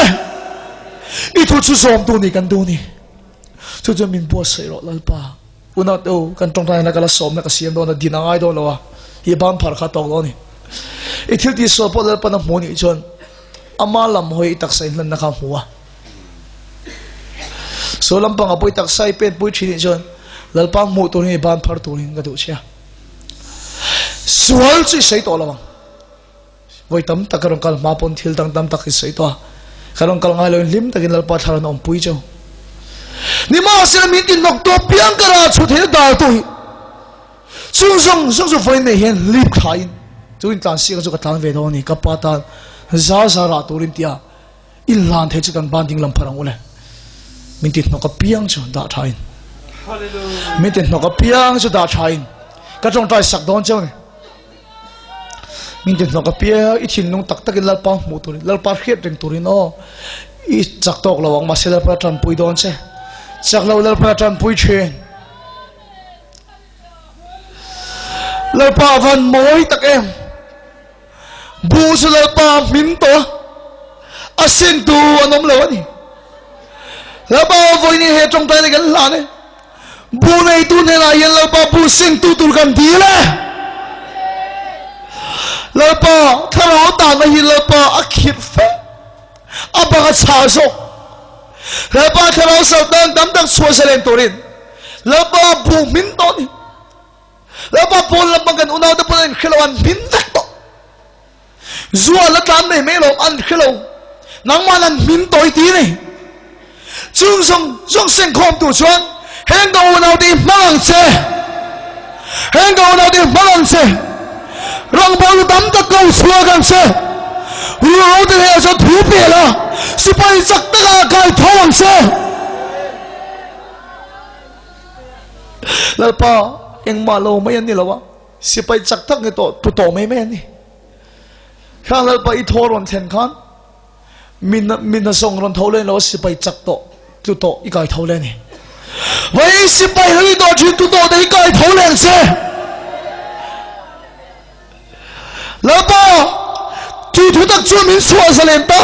I thu chu zawm tu nih kan duh ni. Chu chuan min buatsaih rawh Lalpa. Unau te u, kan tawngtai hian ka la sawmna ka siam dawn a, din a ngai dawn lo a, i ban phar kha tawk dawn a ni. I thil tih sual pawh Lalpan a hmu nih chuan ama lam hawi i taksa inhlanna kha a hmu a. Sual lampang a pawi taksa i pen pui thin nih chuan Lalpa hmuh turin i ban phar turin ka duh che a. Sual chu i sawi tawh lo ang. Vawi tam tak ka rawn kal hma pawn thil dang tam tak i sawi tawh a, ka rawn kal ngai loin hlim takin Lalpa thlar an awmpui cheu. Nimahsela min ti hnawk tawh piang ka rah chhuah theihna dal tu hi chung zawng zawng chu vawiin nei hian lip thlain chu intlan siak chu ka tlan ve dawn a ni, ka pa tan zar zar rah turin tia inhlan thei chu kan ban ding lam phar ang u le. Min ti hnawk apiang chu dah thain min ti hnawk apiang chu dah thain ka tawngtai sak dawn cheu a ni. Min ti hnawk apiang i thinlung tak takin Lalpa hmuh turin, Lalpa hriat reng turin aw i chak tawk lo ang mahse Lalpa tanpui dawn che. Chak lo Lalpa tanpui thin. Lalpa van mawi tak em. Bu chu Lalpa hmin tawh a, a seng tu an awm lo a ni. Lalpa vawiin he tawngtai nei kan hlan e. Bu neitu hnenah hian Lalpa bu sengtu tur kan dil e. Lalpa thlarau tanna hi Lalpa a khirh fe, a bang a chhah zawk. Lalpa thlarau saltan tam tak chhuah zalen turin Lalpa bu hmin tawh a ni. Lalpa pawn lampang kan unaute pawn an inhre lo, an hmin vek tawh. Zual a tlan mai mai lo, an hre lo. Nangman an hmin tawh i ti ni. Chung zawng zawng sengkhawm tu chuan heng ka unaute i hmang ang che. Heng ka unaute i hmang ang che. Rawngbawltu tam tak ko chhuak ang che. Ruhro te hnenah chuan thu pe la, sipai chak takah kai tho ang che. Lalpa engmah lo mai an ni lo a, sipai chak tak ni tawh tu tawh mai mai an ni. Khang Lalpa i thaw rawn thlen khan min min a zawng rawn tho len lo a sipai chak tawh tlu tawh i kai tho le ni. Vai sipai lo i tawh thin tu tawh te hi kai tho leng che. Lalpa chu thu tak chu min chhuah zalen ta.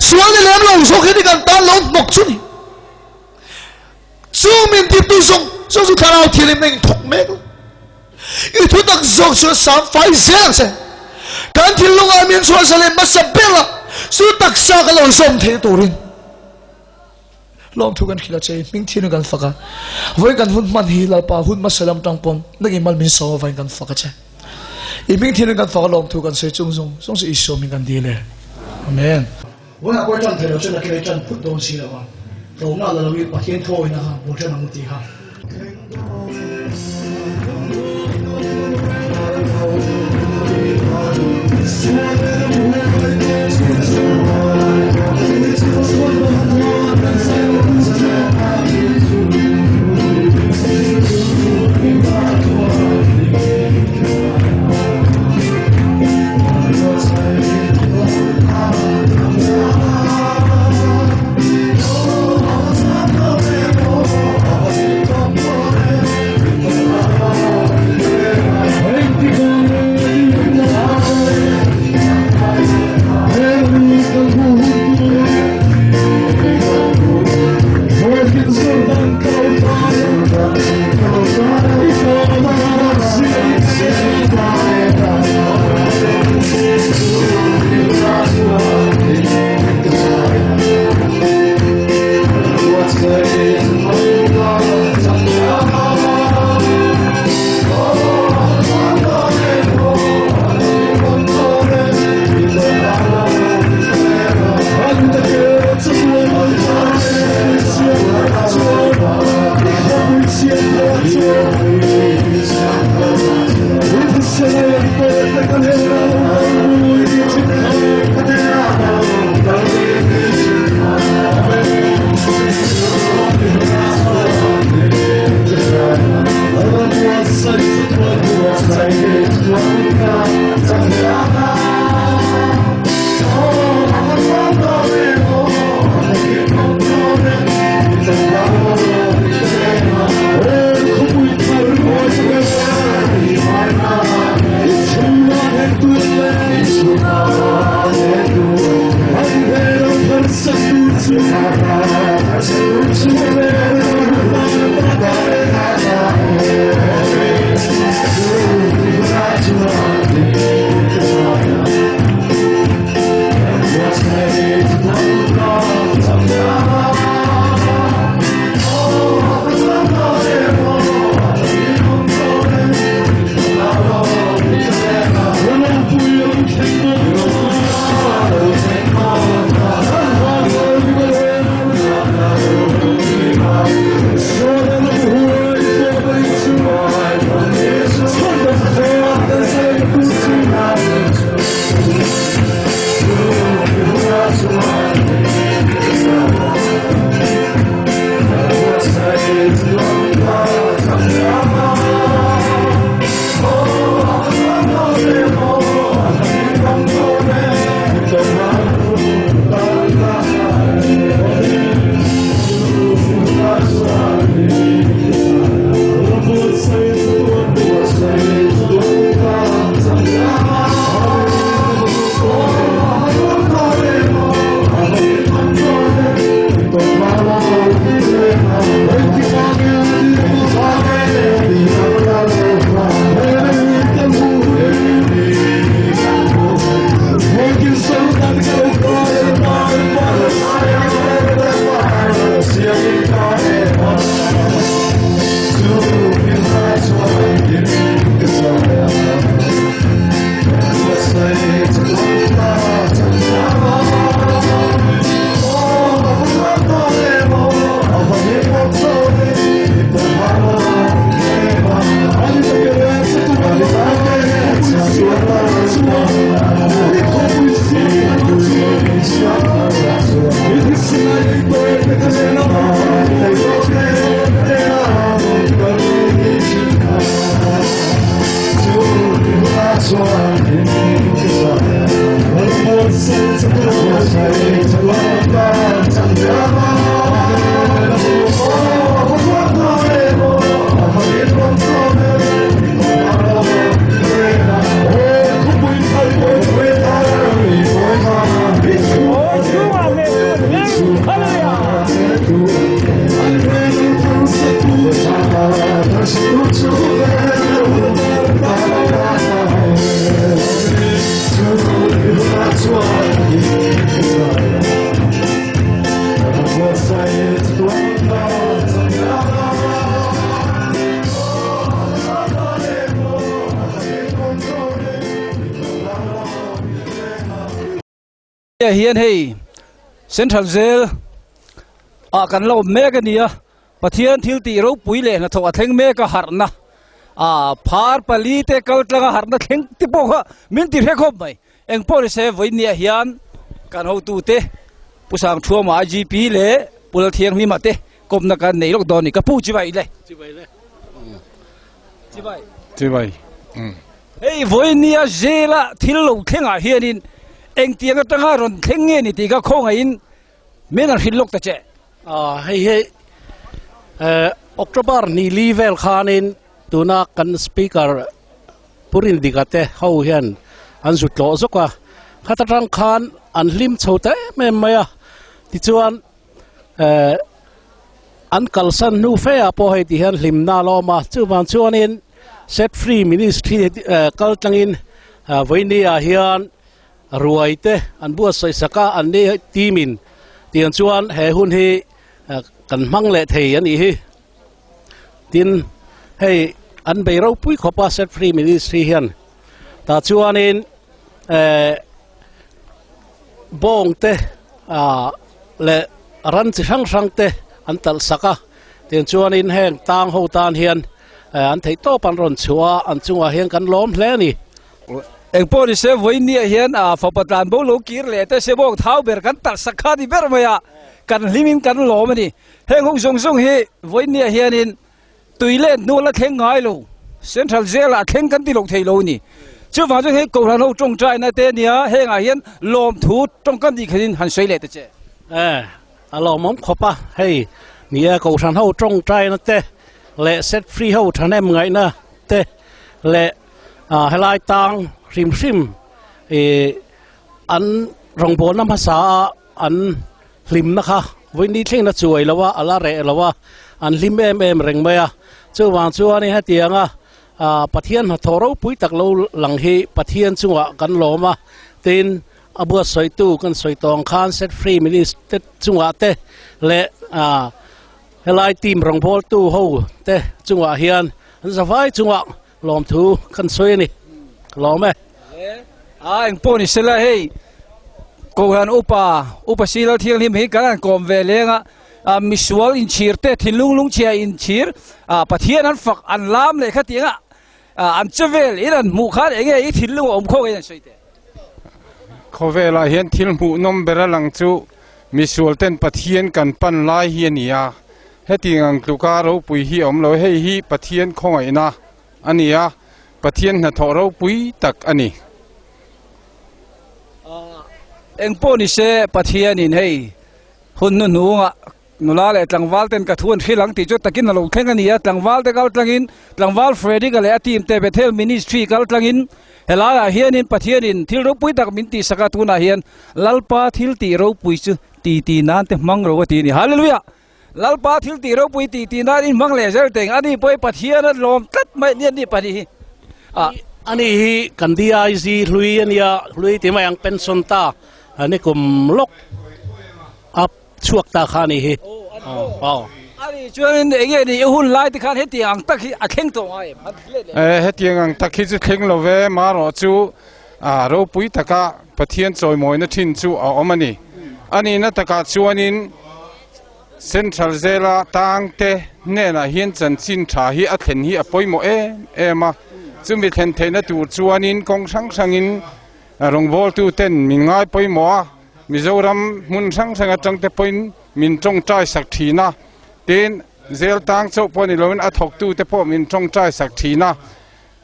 Sual ni lem lo zawk hi kan tan lo hnawk chu ni. Chu min ti tu zawng zawng chu thlarau thianghlim na in thawk mek. I thu tak zawk chu sam fai zel ang che. Kan thinlungah min chhuah zalen hmasa ber a, chu taksa ka lo zawm theih turin. Lawmthu kan hrilh a che, hming thianghlim kan fak a. Vawiin kan hun hman hi Lalpa hun hmasa lam tang pawn nangin mal min sawm avangin kan fak a che. I hming thianghlim kan fak a lawmthu kan sawi chung zawng zawng chu Isua hming kan dil e. Amen. Vawiinah pawh i ṭan thei lo chuan a kele ṭan phut dawn si lo a, tlawmna la loin Pathian thawina kha bul ṭan ang u tih kha. Hian hei Central Jail ah kan lo awm mek a ni a, Pathian thil tih ropui leh hnathawk a thleng mek a harhna ah phar pali te kal tlang a harhna thleng te pawh kha min ti hre khawp mai. Eng pawh ni se vawinia hian kan hotute Pu Sangthuama IGP leh Pu Lalthianghlima te kawpna kan nei lawk dawn a ni. Ka pu chibai le. Chibai le. Chibai. Chibai. Hei vawinia jail a thil lo thlengah hianin engtiang atanga rawn thleng nge ni tih kha khawngaihin min han hrilh lawk ta che. Hei hi October ni li vel khanin tuna kan Speaker Pu Rindika te ho hian an zu tlawh zawk a, khata tang khan an hlim chho ta em em mai a, tichuan an kalsan hnu fe ah pawh hei ti hian hlimna a la awm a, chuvang chuanin Set Free Ministry kal tlangin vawiini ah hian ruai te an buatsaih sak a, an ni team in tiang chuan he hun hi kan hmang leh thei a nih hi. Tin, hei an bei ropui khawp a Set Free Ministry hian tah chuanin eh bawng te ah leh ran chi hrang hrang te an talh sak a tiang chuanin heng tang ho tan hian an theih tawp an rawn chhuah a an chungah hian kan lawm hle a ni. Engpawh ni se vawinia hian fapa tlan bo lo kir leh te se bawng thau ber kan talh sak kha ni ber mai a, kan hlimin kan lawm a ni. Heng ho zawng zawng hi vawinia hianin tui len hnu la thleng ngai lo, Central Jail ah thleng kan ti lo thei lo a ni. Chuvang chuan hei Kohhran ho tawngtaina te nia hengah hian lawmthu tawngkam tih khatin han sawi leh ta che. E, a lawmawm khawp a, hei ni e Kohhran ho tawngtaina te leh Set Free ho thahnem ngaihna te leh helai tang hrim hrim ih an rawngbawlna hmasa a an hlimna kha vawiin thlengin a chuai lo a, a la reh lo a, an hlim em em reng mai a. Chuvang chuanin hetianga Pathian hnathawh ropui tak lo lang hi Pathian chungah kan lawm a, tin a buatsawitu kan sawi tawng khan Set Free Minister chungah te leh helai team rawngbawltu ho te chungah hian an zavai chungah lawmthu kan sawi a ni. Ka lawm e. A engpawh ni sela hei Kohhran upa upa Silal Thianghlim hi kan han kawm ve leng a, misual inchhir te thinlung lungchhia inchhir Pathian an fak an lam leh khatiang a an che vel in an hmuh khan enge i thinlung a awm khawk in an sawi teh. Khawvelah hian thil hmuhnawm ber a lang chu misual ten Pathian kan pan lai hi a ni a, hetiang ang tluka ropui hi a awm lo, hei hi Pathian khawngaihna a ni a, Pathian hnathawh ropui tak a ni. Engpawh ni se Pathianin hei hun hnuhnungah nula leh tlangval ten ka thu an hrilh ang tih chu takin a lo thleng a ni a, tlangval te kal tlangin tlangval Frederick-a leh a team te Bethel Ministry kal tlangin helaiah hianin Pathianin thil ropui tak min tihsak a, tunah hian Lalpa thil tih ropui chu ti ti nan te hmang ro a ti a ni. Hallelujah! Lalpa thil tih ropui tih tih nan in hmang leh zel teng a ni pawh hi Pathian a lawm tlat mai nia ni pahnih hi a. Ani hi kan DIG hlui a nia, hlui ti mai ang pension ta a ni kum lawk a chhuak ta kha a ni hi. Aw. Ani chuanin eng nge ni i hun lai te khan hetiang ang tak hi a thleng tawh ngai em? Hetiang ang tak hi chu thleng lo ve, marawh chu ropui taka Pathian chawimawina thin chu a awm a ni. A nihna takah chuanin Central Jail-a tangte hnenah hian chanchin tha hi a thlen hi a pawimawh em em a, chumi thlen theihna tur chuanin kawng hrang hrangin rawngbawltuten min ngai pawimawh a, Mizoram hmun hrang hrang atangte pawhin min tawngtai sak thin a, tin Jail tang chauh pawh ni loin a thawktute pawh min tawngtai sak thin a,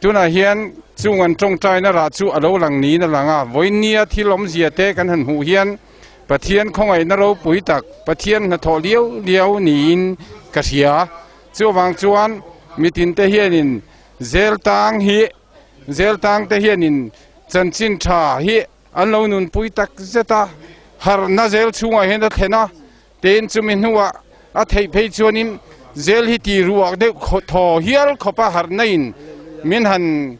tunah hian chung an tawngtaina rah chu a lo lang niin a lang a, vawiinnia thil awmzia te kan han hmuh hian Pathian khawngaihna ropui tak, Pathian hnathawh liau liau niin ka hria. Chuvang chuan mitinte hianin zel tang hi, zel tangte hianin chanchin tha hi an lo nunpui tak zet a, harhna zel chhungah hian a thlen a, tin chumi hnuah a theih phei chuanin Zel hi ti ruak deuh thaw hial khawpa harhna in min han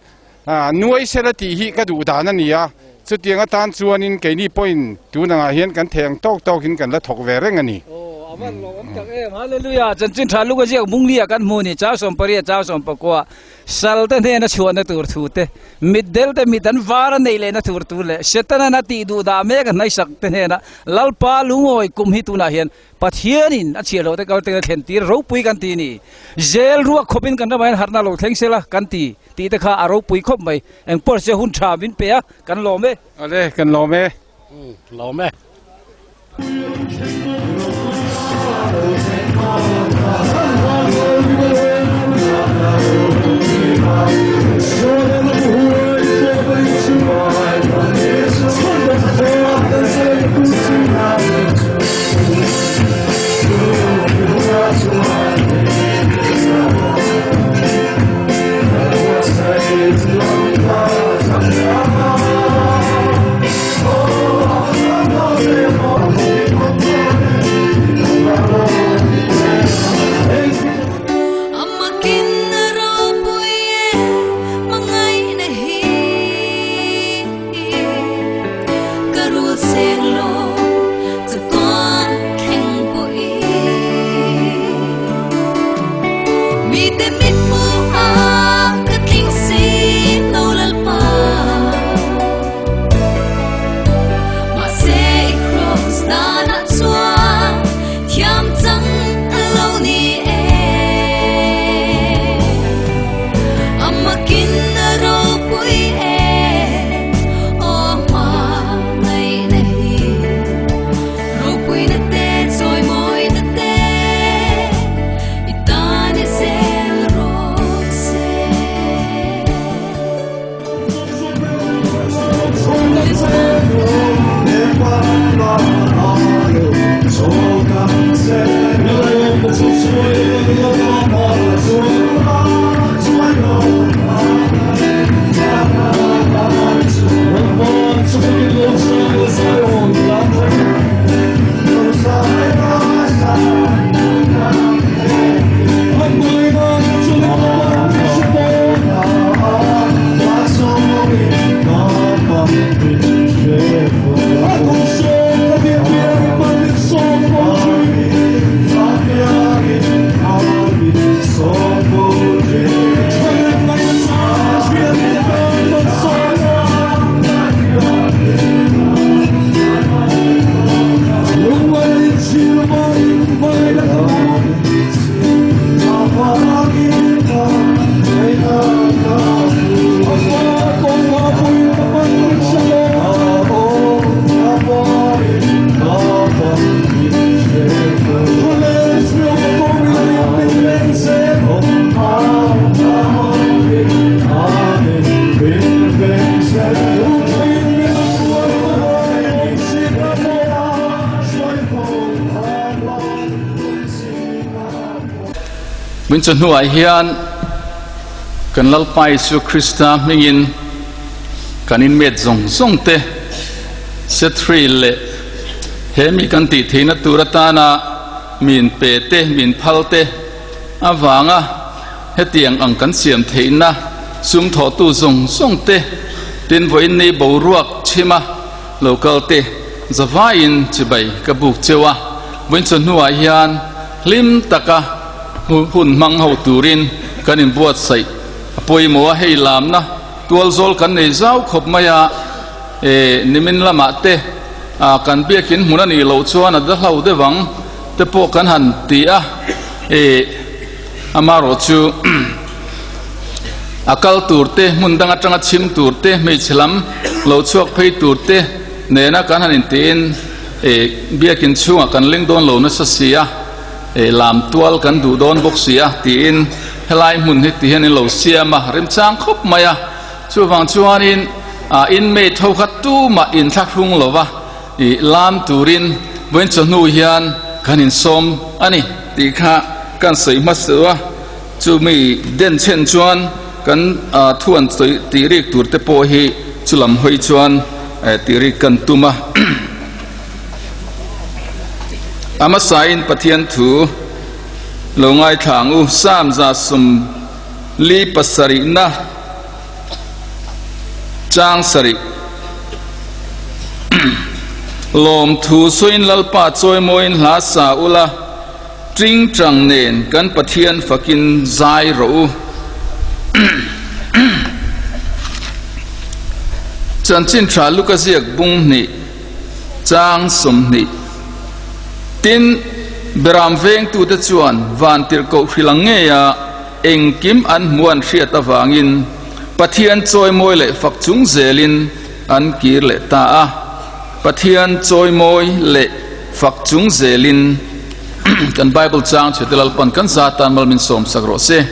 nuai sela tih hi ka duh dan a ni a, chutiang atan chuanin keini pawhin tun angah hian kan thei ang tawk tawkin kan la thawk ve reng a ni. Aw, a van lawmawm tak em! Hallelujah! Chanchin tha luk a ziak Munglia kan hmu ni, Chau sawmpariat, Chau sawmpakua. Sal te hnena chhuahna tur thu te, mitdel te mit an var a neih lehna tur tur leh Setana'n a tih duh dah mek a hnaisak te hnena Lalpa lungawi kum hi tunah hian Pathianin a chhiahhlawh te kal teng a thlen tir ropui kan ti ni. Zel ruak khawpin kan ramah hian harhna lo thleng sela kan ti tih te kha a ropui khawp mai. Engpawh se hun tha min pe a, kan lawm e. Awle, kan lawm e. Lawm e. Min chu hnuah hian kan Lalpa Isu Krista hmingin kan inmet zawng zawng te set free leh he mi kan tih theihna tur atana min pe te min phal te avanga hetiang ang kan siam theihna sum thawhtu zawng zawng te tin vawiin ni boruak chhima local te zavaiin chibai ka buk cheu a vawiin chu hnuah hian hlim taka hun hmang ho turin kan inbuatsaih a pawimawh a, hei lamna tualzawl kan nei zau khawp mai a, e nimin lamah te kan biakin hmun a nih loh chuan a da hlau deuh ang te pawh kan han ti a, e amarawh chu a kal tur te hmun dang atanga chhim tur te hmeichhe lam lo chhuak phei tur te nena kan han intiin e biakin chhungah kan leng dawn lo nasa si a. Lam tual kan duh dawn bawk si a tiin helai hmun hi ti hian in lo siam a, remchang khawp mai a. Chuvang chuanin inmate ho kha tumah inthlahrung lova ih lam turin vawiin chawhnu hian kan insawm a ni tih kha kan sawi hmasa a. Chumi den chhen chuan kan thuan tih rik tur te pawh hi chulam hawi chuan tih rik kan tum a. A hmasain Pathian thu Lo ngaithla ang u, Psalm 147na chang sarih. Lawmthu sawiin Lalpa chawimawiin hla sa ula, tingtang nen kan Pathian fakin zai rawh u. Chanchin tha Luka ziak bung hnih chang 20. Tin, Beram vengtute chuan vantirhkoh hrilh ang ngeia engkim an hmu an hriat avangin Pathian chawimawi leh fak chung zelin an kir leh ta a. Pathian chawimawi leh fak chung zelin kan Bible chang chhete Lalpan kan za tan mal min sawmsak rawh se.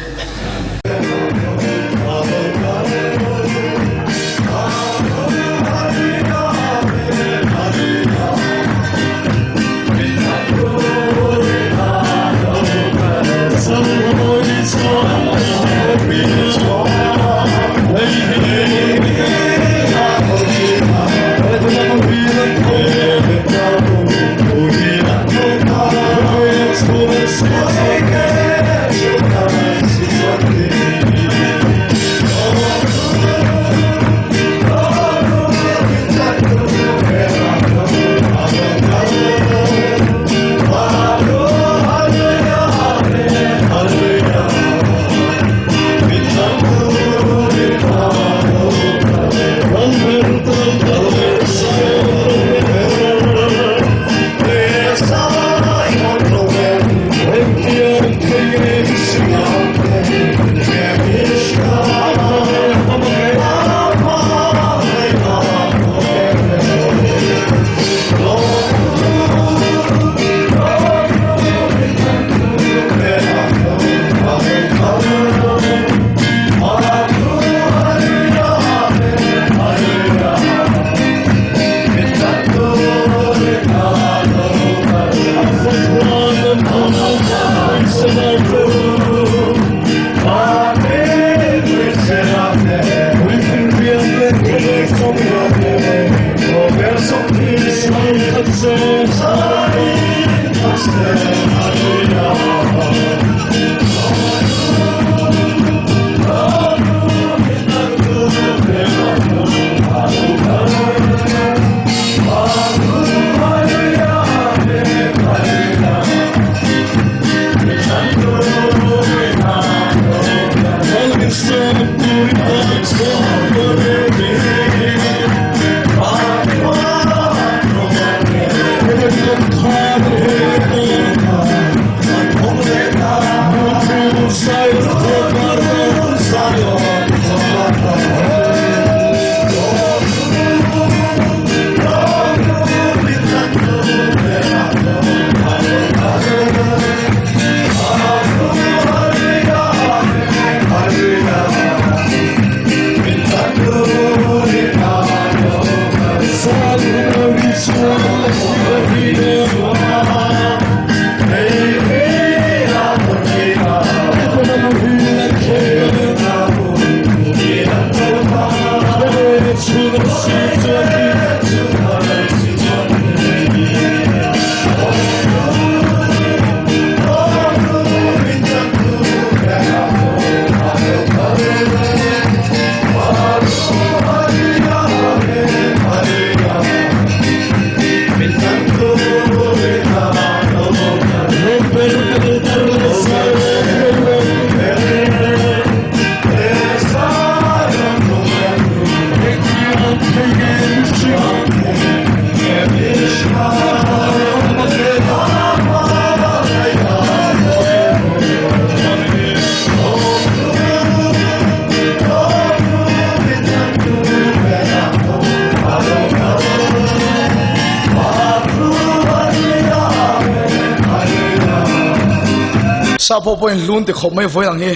Sap ho pawhin hlun ti khawp mai vawi ang hi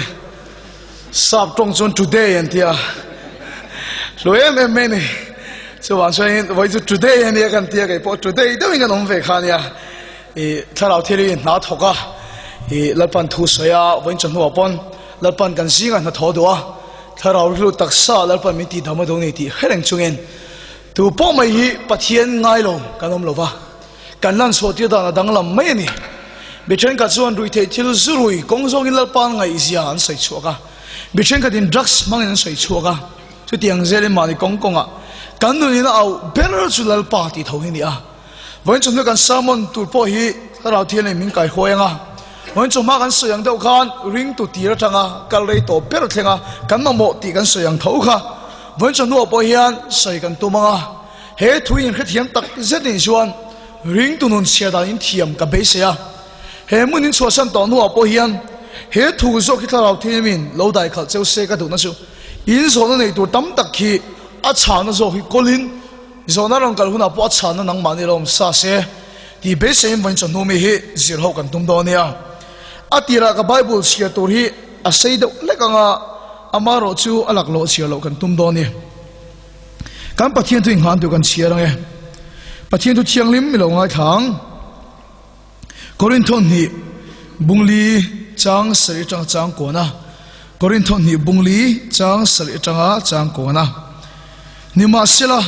sap tawng chuan today an tia hlu em em mai ni chuvang chuanin vawi chu today a nia kan tia kei pawh today deuhin kan awm ve kha ania ih thlarau thil hi hna thawk a ih lalpan thu sawi a vawiin chawhnuah pawn lalpan kan zingah hna thaw duh a thlarau hlu taksa lalpan min tihdam a duh ni tih hre reng chungin tu pawh mai hi Pathian ngai lo kan awm lo va. Kan lan chhuah tir dan a danglam mai a ni. Mi thenkhat chuan ruihtheih thil zu rui kawng zawngin Lalpa ngaihzia an sawi chhuak a, mi thenkhatin drugs hmangin an sawi chhuak a. Chutiang zelin mahni kawng kawngah kan nunin a auh ber chu Lalpa tih tho hi a ni a. Vawiin chawhnu kan sermon tur pawh hi Thlarau Thianghlim min kaihuai ang a. Vawiin chawhma kan sawi ang deuh khan ringtu tir atanga kal rei tawh ber thleng a kan mamawh tih kan sawi ang tho kha vawiin chawhnuah pawh hian sawi kan tum ang a. He thu inhrethiam tak zet nih chuan ringtu nun chhiar dan in thiam ka beisei a. He hmun in chhuahsan tawh hnuah pawh hian he thu zawk hi Thlarau Thianghlimin lo dai khalh cheu se ka duhna chu in zawhna nei tur tam tak khi a chhahna zawk hi kawlin zawhna rawn kal hunah pawh a chhahna nangmahni lo awm sa se tih beiseiin vawiin chawhnu mi hi zir ho kan tum dawn nia. A tirah ka Bible chhiar tur hi a sei deuh hlek anga amaherawh chu a laklawh chhiar loh kan tum dawn ni. Kan Pathian thu innghan tur kan chhiar ang e. Pathian thu thianghlim mi lo ngaithla ang. Korintho hnih bungli chang sarih atanga chang kawn a. Korintho hnih bungli chang sarih atanga chang kawn a. Nimahsela,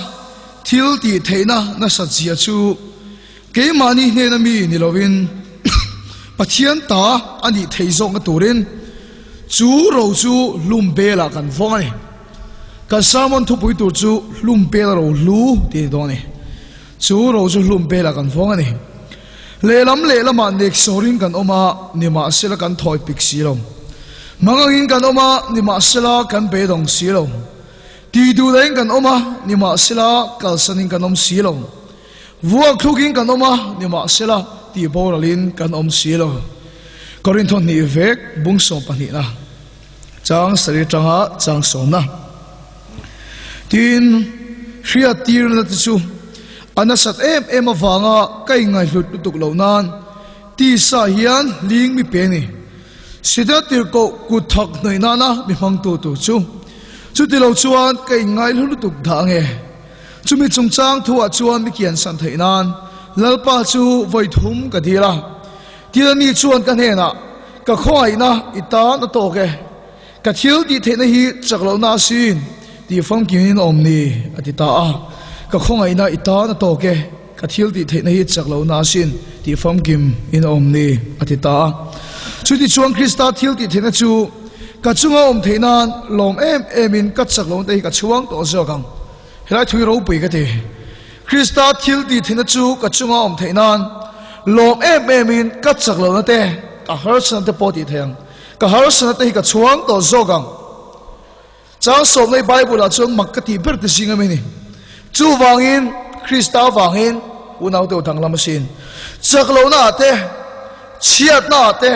thil tih theihna nasat zia chu keimahni hnena mi ni lovin Pathian ta a nih theih zawkna turin chu ro chu hlum belah kan vawng a ni. Kan sermon thupui tur chu hlum bel ro hlu tih a ni dawn a ni. Chu ro chu hlum belah kan vawng a ni. Lehlam lehlamah nek sawrin kan awm a, nimahsela kan thawi pik si lo. Hmang angin kan awm a, nimahsela kan beidawng si lo. Tih duh dahin kan awm a, nimahsela kalsanin kan awm si lo. Vuak thlukin kan awm a, nimahsela tih boralin kan awm si lo. Korintho hnih vek bung 12na, chang sarih atanga chang sawmna. Tin, hriattirna te chu a nasat em em avanga ka ingaihhlut lutuk loh nan tisa hian hling mi pe ni. Sida tirhkoh kut thak hnawih nana mi hmangtu tur chu. Chuti lo chuan ka inngaihlu lutuk dah ange. Chumi chungchang thuah chuan mi kiansan theih nan Lalpa chu vawi thum ka dil a. Tin ani chuan ka hnenah, Ka khawngaihna i tan a tawk e. Ka thil tih theihna hi chak lohna a sin tih famkingin a awm ni, a ti ta a. Ka khawngaihna i tan a tawk e, ka thil tih theihna hi chak lohna a sin tih famkim in a awm ni, a ti ta a. Chutichuan Krista thil tih theihna chu ka chunga awm theih nan lawm em emin ka chak lohna te hi ka chhuang tawh zawk ang. Helai thu hi ropui ka ti. Krista thil tih theihna chu ka chunga awm theih nan lawm em emin ka chak lohna te, ka harsatna te pawh tih theih ang. Ka harsatna te hi ka chhuang tawh zawk ang. Chang sawmna i Bible ah chuan mak ka tih ber te zing ami ni. Chuvangin Krista avangin unau deuh danglam asin. Chak lohna ah te, chhiatna ah te,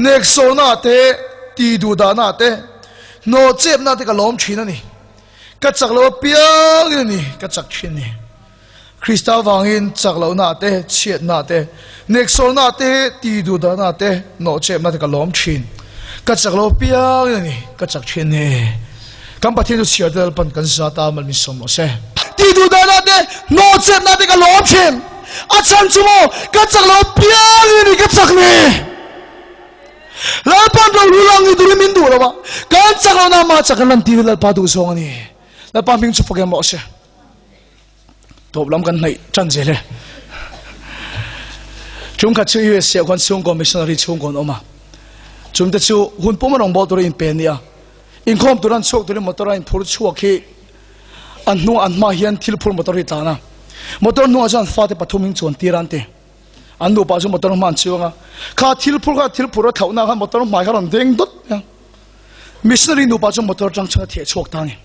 neksawhna ah te, tih duhdahna ah te, hnawhchepna ah te ka lawm thin a ni. Ka chak loh apiangin a ni ka chak thin ni. Krista vangin chak lohna te, chhiatna te, neksawlna te, ti duhdahna te, nawhchepna te ka lawm thin. Ka chak lo piangin a ni, ka chak thin ni. Kan Pathian chu chhiar te Lalpan kan zat a, mal min sawm rawh se. Ti duhdahna te, nawhchepna te ka lawm thin. A chhan chu maw, ka chak lo piangin a ni, ka chak ni. Lalpan rohlu lang ni turin min duh lo a, kan chak lohna amah chak kan lan tir hi Lalpa duhzawng a ni. Lalpa hming chu fak em rawh se. Tawp lam kan hnaih tan zel e. Chungkhat chu US ah khuan chhungkaw missionary chhungkaw an awm a. Chungte chu hun pum a rawngbâwl tura inpen nia. Inkhawm tura an chhuak turin motor a inphur chhuak hi an hnungah an hmaah hian thil phur motor hi a tlan a. Motor hnungah chuan an fate pathum in chuan tir a an ti. An nupa chu motor hma an chuang a. Kha thil phur kha thil phur a thlauhna khan motor hmai kha a rawn deng dawt mai a. Missionary nupa chu motor atang chuan a theh chhuak ta a ni.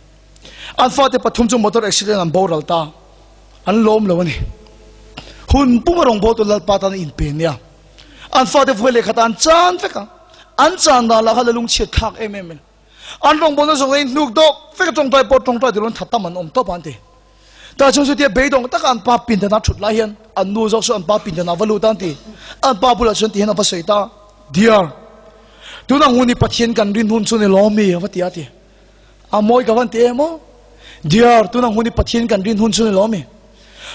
An fate pathum chu motor accident an boral ta, an lawm lo a ni. Hun pum a rawngbawltu Lalpa tan a inpen nia. An fate vuai leh khat ah an chan vek a, an chan dan lah kha la lungchhiat thlak em em in. An rawngbawlna zawng in hnuk dawk vek a tawngtai pawh tawngtai tur an tha tam an awm tawp a an ti. Tah chuan chutia beidawng taka an pa pindan a thut lai hian an nu zawk chu an pa pindan ah va lut a an ti. An pa bulah chuan ti hian a va sawi ta, Dear, tunah hun hi Pathian kan rin hun chu ni lawm mi? a va ti a ti. A mawi ka van ti em aw. Dear, tunang hun hi Pathian kan rin hun chu ni lo mi?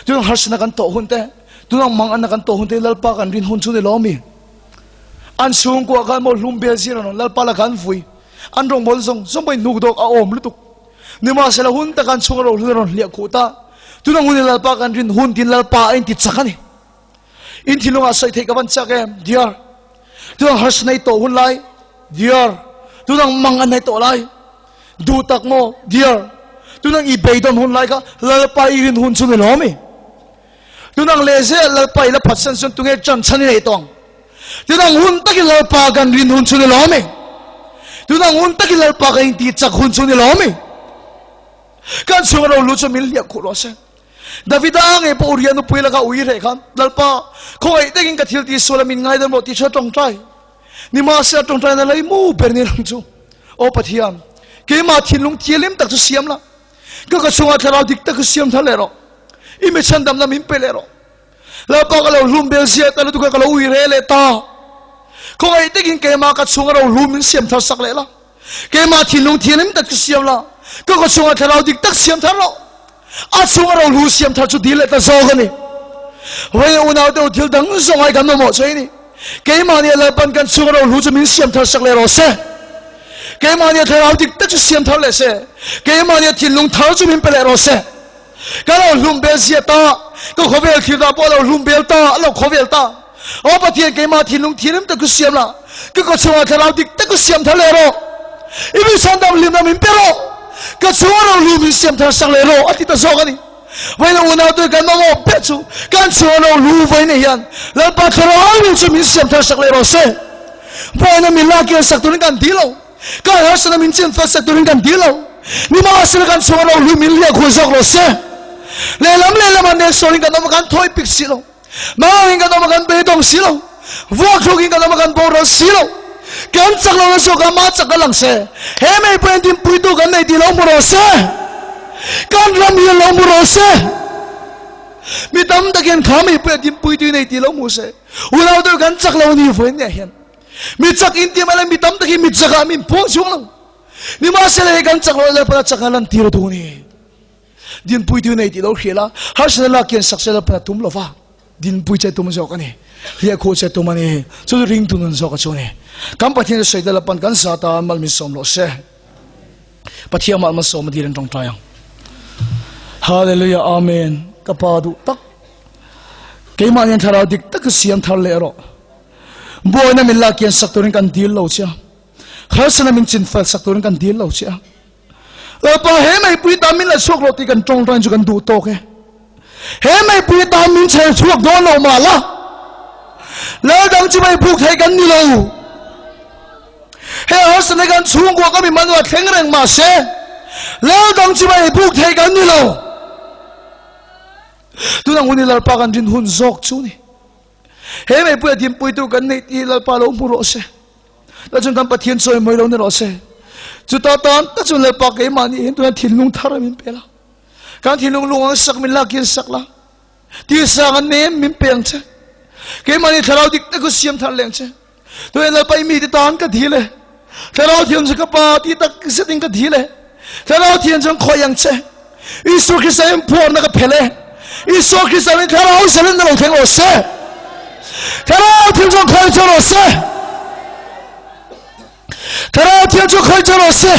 Tunang harsatna kan tawh hun te, tunang manganna kan tawh hun te Lalpa kan rin hun chu ni lo mi? An chhungkua khan maw hlum bel zir an rawn Lalpa la kan vui. An rawngbâwl zawng zawng pawhin hnuk dawk a awm lutuk. Nimahsela hun taka an chhunga rohlun a rawn hliah khuh ta. Tunang hun hi Lalpa kan rin hun tiin Lalpa a inti chak a ni. In thinlungah sawi theih ka van chak em? Dear. Tunang harsat nei tawh hun lai. Dear. Tunang mang an nei tawh lai. Duh tak maw? Dear. Tunang i beidawn hun lai kha Lalpa i rin hun chu ni lo mi? Tunang lehzel Lalpa i la phatsan chuan tunge ṭan chhan i nei tawh ang? Tunang hun takin Lalpa kan rin hun chu ni lo mi? Tunang hun takin Lalpa kan intih chak hun chu ni lo mi? Kan chhunga ro lu chu min hliah khuh rawh se. Davida ngei pawh Uriah nupui lakah ui reh khan, Lalpa, khawngaih takin ka thil tihsual a min ngaidam rawh tih hria tawngtai. Nimahse a tawngtaina lei mu ber ni lang chu, Aw Pathian, keimah thinlung thianghlim tak chu siam la, ka ka chhungah thlarau dik tak chu siam thar leh rawh, i mi chhandamna min pe leh rawh. Lalpa ka lo hlum bel zia ta lutuk a ka lo ui reh leh ta. Khawngaih takin keimah ka chhunga ro hlum min siam thar sak leh la. Keimah thinlung thianghlim tak chu siam la, ka ka chhunga thlarau dik tak siam thar rawh. A chhunga ro hlu siam thar chu dil leh ta zawk a ni. Vawiin unau te u thil dang zawng ai kan mamawh chu a ni. Keimah nia Lalpan kan chhunga ro hlu chu min siam thar sak leh rawh se. Keimah nia thlarau dik tak chu siam thar leh se. Keimah nia thinlung thar chu min pe leh rawh se. Ka lo hlum bel zia ta, ka khawvel thil dah pawh a lo hlum bel ta, a lo khawvel ta. Aw Pathian, keimah thinlung thianghlim tak chu siam la, ka kawchhungah thlarau dik tak chu siam thar leh rawh. I mi chhandam hlimna min pe rawh, ka chhunga rohlu min siam thar sak leh rawh, a ti ta zawk a ni. Vawiin unaute kan mamawh ber chu kan chhunga rohlu vawiin hian Lalpa thlarau lu chu min siam thar sak leh rawh se. Vawiin a min lakir sak turin kan ti lo. Ka harsatna min chinfel sak turin kan ti lo. Nimahsela kan chhunga rohlu min hliah khui zawk lo se. Lehlam lehlam ah neksawrin kan awm a kan thawi pik si lo. Mangangin kan awm a kan beidawng si lo. Vuakthluk kan awm a kan boral si lo. Kan chak lohna zawk ah mah chak a lang se. He mei pawh hian dinpuitu kan nei tih lo hmu rawh se. Kan ram hi lo hmu rawh se. Mi tam tak hian kha mei pawh hian dinpuitu i nei tih lo hmu se. Unau deuh kan chak lo a ni vawiin nia hian. Mi chak in ti mai lai mi tam tak hi mi chak ah min puang chhung lo. Nimahsela hei kan chak lo Lalpan a chak a lan tir a duh a ni. Dinpui tu nei tih lo hria la, harsatna lak kian sak che Lalpan a tum lo va, dinpui che tum zawk a ni. Hliahkhuh che tum a ni. Chu chu ringtu nun zawk a chu a ni. Kan Pathian chu sawi ta Lalpan kan za tan mal min sawm rawh se. Pathian mal malsawm a dil an tawngtai ang. Hallelujah Amen. Ka pa duh tak. Keimah hian thlarau dik tak siam thar leh rawh. Buaina min lak kian sak turin kan dil lo che a. Harsatna min chinfel sak turin kan dil lo che a. Lalpa he meipui tan min la chhuak lo tih kan tawngtain chu kan duh tawk e. He meipui tan min chher chhuak dawn lo mah la. Lal dang chu mei buk thei kan ni lo. He harsatna kan chhungkua ka mi manua thleng reng mah se lal dang chu mei buk thei kan ni lo. Tunang hun hi Lalpa kan rin hun zawk chu ni. He meipui a dinpuitu kan neih tih hi Lalpa lo hmu rawh se. Ta chuan kan Pathian chawimawi lo ni rawh se. Chuta tan tak chuan Lalpa keimah nih hian tuna thinlung thar min pe la. Kan thinlung lung ang sak min lak hian sak la. Tisa ang nem min pe ang che. Keimah nih thlarau dik tak chu siam thar leh ang che. Tuin Lalpa i mite tan ka dil e. Thlarau thiam chu ka pa ti tak zetin ka dil e. Thlarau thiam chuan khawih ang che. Isua Krista in phuarna ka phel e. Isua Krista in thlarau zelin na lo thleng rawh se. Thlarau thiam chuan khawih chu rawh se. Thlarau thiam chu khawih chu rawh se.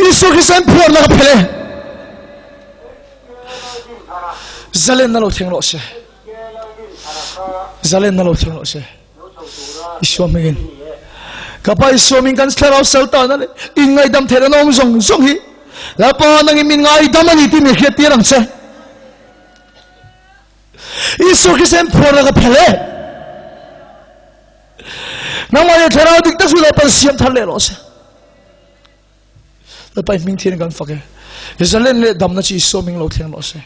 Isua Krista in phuarna ka phel e. Zalen na lo thleng rawh se. Zalen na lo thleng rawh se. Isua hmingin. Ka pa Isua min kan thlarau sal ta na le in ngaidam theih na awm zawng zawng hi Lalpa nangin min ngaidam a ni tih min hriat tir ang che. Isua Krista in phuarna ka phel e. Nangmah leh thlarau dik tak chu Lalpan siam thar leh rawh se. Lalpa hming thian kan fak e. Zalen leh damna chu Isua hming lo thleng rawh se.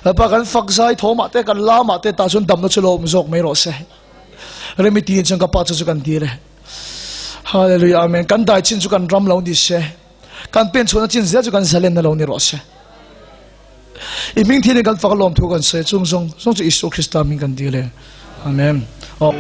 Lalpa kan fak zai thawmah te kan lamah te tah chuan damna chu lo awm zawk mai rawh se. Remi tiin chuan ka pa chu chu kan dil e. Hallelujah Amen. Kan dai chin chu kan ram lo ni se. Kan pen chhuahna chin zel chu kan zalenna lo ni rawh se. I hming thian in kan fak lawm thu kan sawi chung zawng zawng chu Isua Krista hming kan dil e. Amen. Oh.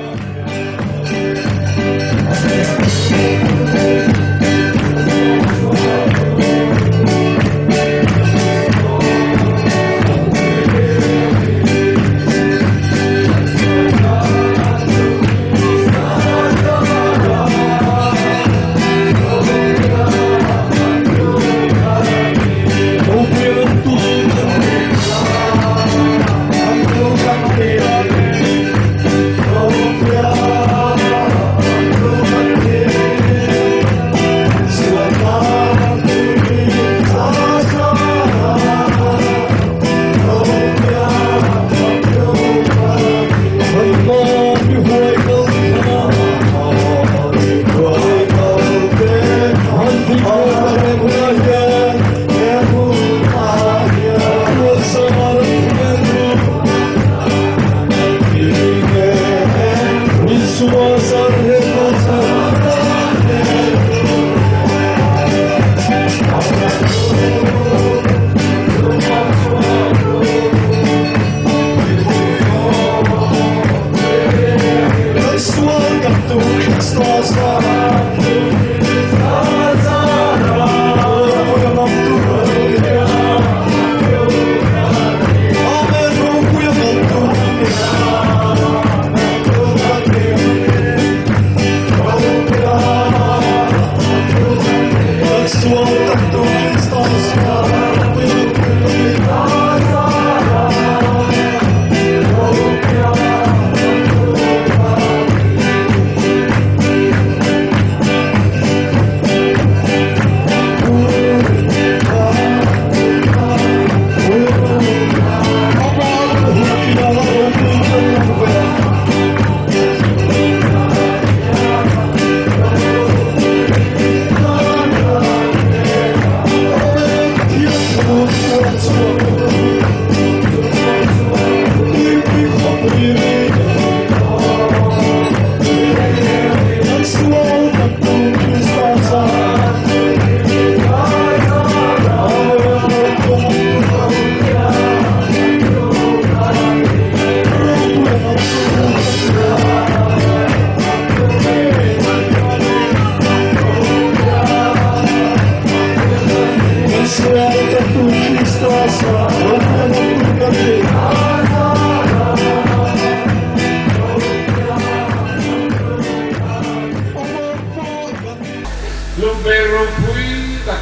Hlumbe ropui tak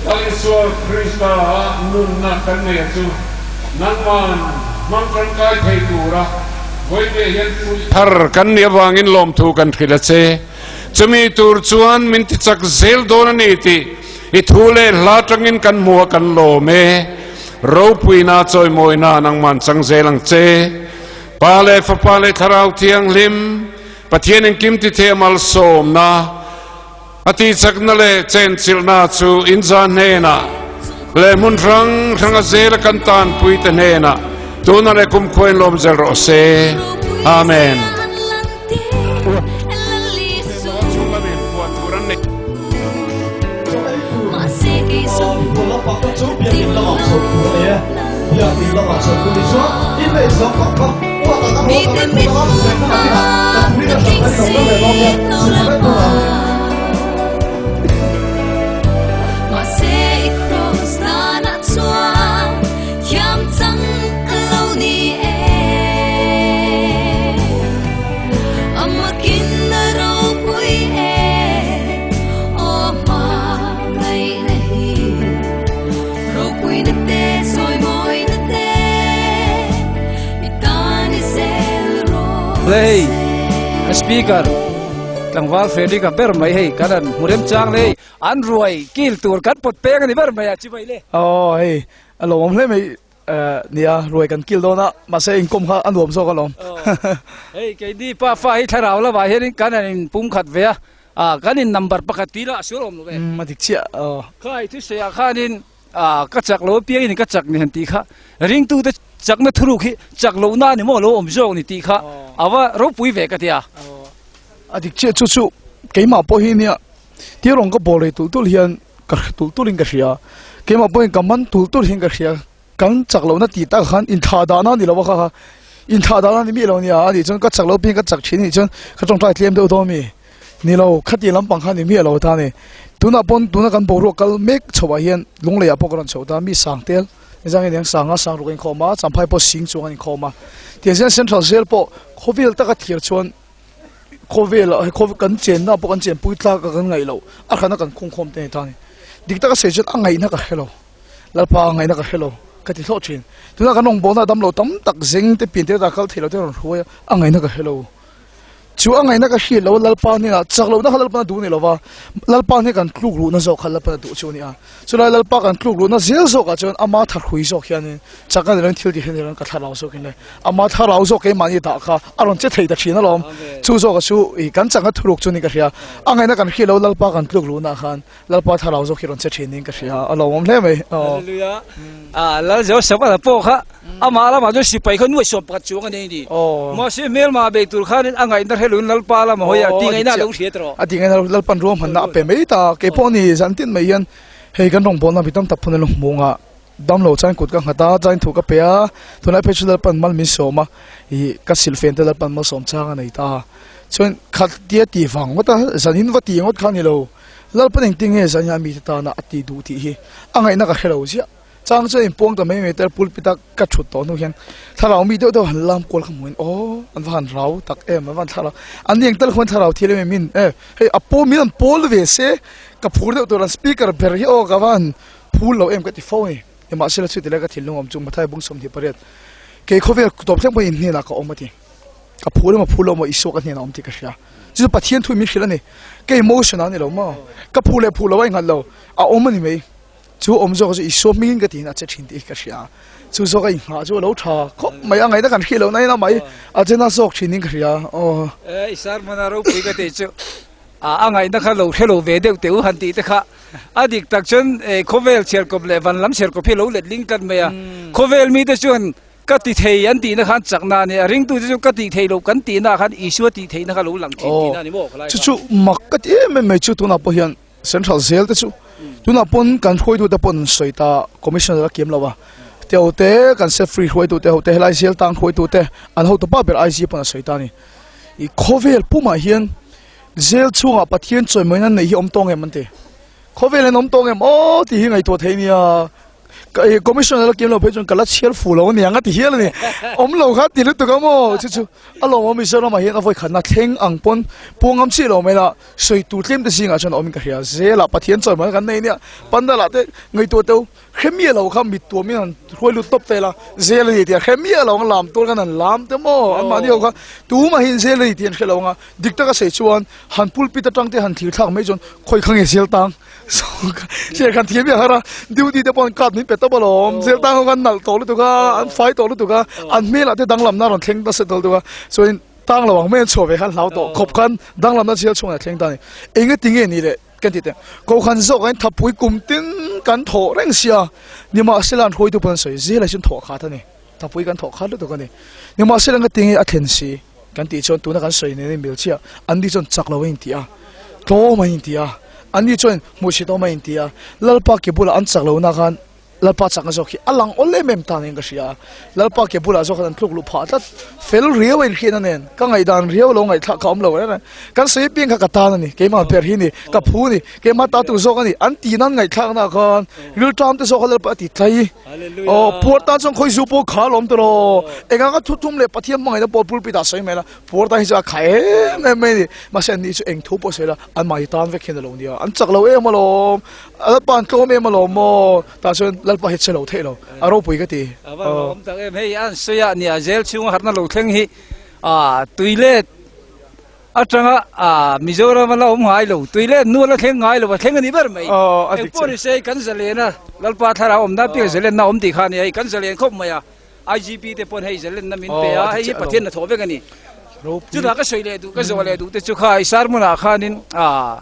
Lal Isua Krista nunna kan nei a chu nangman hmang tangkai thei tura vawinia hian fuih thar kan nih avangin lawmthu kan hrilh a che. Chumi tur chuan min ti chak zel dawn a ni tih i thu leh hla tangin kan hmu a kan lawm e. Ropuina chawimawina nangman chang zel ang che. Pa leh Fapa leh Thlarau Thianghlim Pathian engkim ti thei a malsawmna, a tihchakna leh chenchilhna chu inza hnenah leh hmun hrang hranga zela kan tanpuite hnenah tuna leh kumkhua in lawm zel rawh se. Amen. Hei a speaker tlangval Frederick a ber mai hei kan han hmu rem chang le hei an ruai kil tur kan pawt peng a ni ber mai a chi mai le. Aw hei a lawmawm hle mai nia ruai kan kil dawn a mahse inkawm kha a nuam zawk alawm. Hei keini pa fa hi thlarau lamah hianin kan han inpumkhat ve a ah kan in number pakhat tih lah a sual awm lo ve. A dik chiah aw. Khai thusei ah khanin ah ka chak lo apiangin ka chak ni han tih kha ringtute chakna thuruk hi chak lohna a ni maw lo awm zawk ni tih kha a va ropui ve ka ti a. A dik chiah chu chu keimah pawh hi nia tia rawng ka bawlei tulh tulh hian ka hre tulh tulhin ka hria keimah pawhin ka man tulh tulhin ka hria. Kan chak lohna tih tak khan inthah dahna a ni lo a kha kha inthah dahna a ni miah lo nia a nih chuan ka chak loh pawhin ka chak thin a nih chuan ka tawngtai tlem deuh dawn mi ni lo khati lampang kha a ni miah lo ta a ni tunah pawn tuna kan boruak kal mek chhoah hian lunglei ah pawh ka rawn chhoh ta mi sang tel zang in eng sanga sang ruk a inkhawm a champhai pawh sing chuang a inkhawm a tiang hian central zel pawh khawvel taka thlir chuan khawvel ah kan chenna pawh kan chenpui tlak a kan ngaih loh a hrana kan khungkhawm te a ni ta a ni dik taka sawi chuan a ngaihna ka hre lo. Lalpa ngaihna ka hre lo, ka ti hlawh thin. Tunah kan rawngbawlna damlo tam tak zeng te pian te dah kal thei lo te rawn hruai a, a ngaihna ka hre lo. Chu a ngaihna ka hriat lo a Lalpa hnenah chak lohna kha Lalpana duh a ni lo va, Lalpa hnen kan tluk luhna zawk kha Lalpana duh chu a ni a. Chulai Lalpa kan tluk luhna zel zawkah chuan ama tharhui zawk hianin chakna ni loin thil ti hian ka thlarau zawkin le ama thlarau zawk keimahni dah kha a rawn che thei ta thin alawm. Chu zawka chu i kan chakna thuruk chu ni ka hria. A ngaihna kan hriat lo Lalpa kan tluk luhna khan Lalpa thlarau zawk hi rawn che thin niin ka hria a, a lawmawm hle mai. Hallelujah. Ah, Lal Joseph a pawh kha amah lamah chuan sipai kha nuai sawm pakhat chuang a nei ni. Mahse hmelma bei tur khanin a ngaihna hre loin Lalpa lama hawi a, tih ngaihna a lo hria tawh. A tih ngaihna Lalpan ruahmanna a pe mai ta. Kei pawh ni zan tin mai hian hei kan rawngbawlna mi tam tak phun a lo hmu ang a, damlo chuan kut ka nghat a, chuan thu ka pe a, tunlai phei chu Lalpan mal min sawm a, ih ka silhfen te Lalpan malsawm chang a nei ta. Chuan khat tia tih vang ngawt a, zanin va tih ngawt kha a ni lo. Lalpan engtin nge zan hian mite tana a tih duh tih hi a ngaihna ka hre lo ziah. Chang chuan inpuang ta mai mai tel pulpit a ka thut tawh hnu hian thlarau mi deuh deuh han lam kual kha hmuhin aw an va han rau tak em an va han thlarau an ni ang tal khuan thlarau thil em em in e hei a pawl min an pawl ve se ka phur deuh tur an speaker ber hi aw ka va han phul lo em ka ti fo a ni. Nimahsela chuti lai ka thinlung awm chu Mathai bung 28 kei khawvel tawp thleng pawhin inhnenah ka awm a ti. Ka phur emaw phur lo emaw Isua ka hnenah awm tih ka hria. Chu chu Pathian thu in min hrilh a ni. Ka emotion a ni lo maw? Ka phur leh phur lo a inghat lo. A awm a ni mai. Chu awm zawk chu Isua hmingin ka tiin a che thin tih hi ka hria. Chu zawk a inghah chu a lo tha khawp mai. A ngaihna kan hriat loh na in a mai a chena zawk thin in ka hria. Aw. E, i sermon a ropui ka tih chu a ngaihna kha lo hre lo ve deuh teh u han tih te kha a dik tak chuan khawvel chhiarkawp leh van lam chhiarkawp hi a lo let ling tlat mai a. Khawvel mite chuan Ka ti thei an tihna khan chakna a ni a, ringtute chu ka tih theih loh kan tihna ah khan Isua tih theihna kha lo lang thin tihna a ni maw khalai kha? Chu chu mak ka ti em em mai chu tunah pawh hian Central zel te chu tunah pawn kan hruaitute pawn an sawi ta Commissioner a kiam lo a, teo te kan set free hruaitute ho te helai zel tang hruaitute an hotu pa ber IG pawn a sawi ta a ni. I khawvel pumah hian zel chhungah Pathian chawimawina neih hi awm tawng em an ti. Khawvel an awm tawng em aw tih hi ngaihtuah theih nia. Commissioner la kim lo phei chuan ka la chhiar fu lo aniang a ti hial a ni. Awm lo kha ti lutuk a maw? Chu chu a lawmawm Mizoram ah hian a vawi khatna thleng ang pawn puangam chiah lo mai la, sawi tur tlem te zingah chuan a awmin ka hria. Zelah Pathian chawimawi kan nei nia, pandal ah te ngaihtuah teuh hre miah lo kha mit tuamin han hruai lut tawp tel a, zel a ni tih a hre miah lo ang lam tur khan han lam te maw anmahni ho kha tumahin zel a ni tih an hre lo ang a, dik taka sawi chuan han pulpit atang te han thlir thlak mai chuan khawi kha nge zel tang Cher khan thiam har a, duty te pawh an card min pe tawp alawm, zel tang ho khan nalh tawh lutuk a, an fai tawh lutuk a, an hmelah te danglamna rawn thleng nasa tawh lutuk a, chuanin tang lo ang mai an chhuah ve khan hlau tawh khawp khan danglamna chhiar chhungah a thleng ta a ni. Engati nge ni le kan ti teh, Kohhran zawk ah hian thapui kum tin kan thawh reng sia, nimahsela an hruaitu pawh an sawi zel ah chuan thawh khat a ni, thapui kan thawh khat lutuk a ni, nimahsela engati nge a thlen si kan tih chuan tuna kan sawi nen a inmil chiah, anni chuan chak lo a inti a, tlawm a inti a, anni chuan hmuhsit awm a inti a, Lalpa ke bulah an chak lohna khan Lalpa chakna zawk hi a lang awl em em ta niin ka hria a, Lalpa ke bulah zawk khan an tluk luh phah tlat, fel riau a inhriatna nen, ka ngaihdan riau lo ngaihthlak kha awm lo reng reng, kan sawi apiang kha ka tan a ni, keimah ber hi ni, ka phu a ni, keimah ta tur zawk a ni, an ti nan ngaihthlakna khan rilṭam te zawk kha Lalpa a ti tlai, aw puar tan chuan khawi zu pawh kha alawm tawh, engah ka thuthum leh Pathian hmangaihna pawh pulpit ah sawi mai la, Puar tan hi chu a kha em em mai a ni. Mahse an ni chu eng thu pawh sawi la, an mahni tan vek hian a lo nia. An chak lo em alawm, Lalpa an tlawm em alawm maw? Tah chuan Lalpa hi che lo theih lo, a ropui ka ti. A va lawm tak em, hei an sawi a nia zel chhunga harhna lo thleng hi tui let atanga Mizoram a la awm ngai lo, tui let nu a la thleng ngai lo, a thleng a ni ber mai. Engpawh ni se kan zalen a, Lalpa thlarau awmna apiang zalenna a awm tih kha a ni a, hei kan zalen khawp mai a. IGP te pawn hei zalenna min pe a, hei hi Pathian hnathawh vek a ni. Chutah ka sawi leh duh, ka zawh leh duh te chu kha i sermon ah khanin ah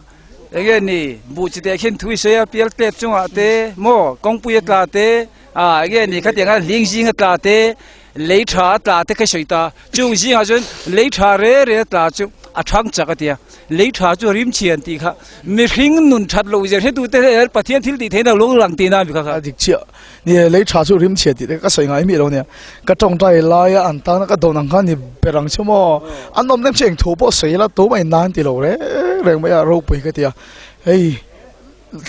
enge ni buh chi teh khin thui sawi a pial tlet chungah te maw kawngpui a tla te ah enge ni khatiang a hling zing a tla te lei tha a tla te kha sawi ta. Chung zingah chuan lei tha re re a tla chu a thang chak a tia, lei tha chu a rim chhian tih kha mihring nun that loh zia hretu te Pathian thil tih theihna lo lang tihna a ni kha kha. A dik chiah. Ni e, lei tha chu rim chhiat tih te ka sawi ngai miah lo nia. Ka tawngtai laia an tana ka dawn ang khan ni ber ang chu maw. An awm nem chu eng thu pawh sawi ila tumah in nan ti lo reng reng mai a, ropui ka ti a. Hei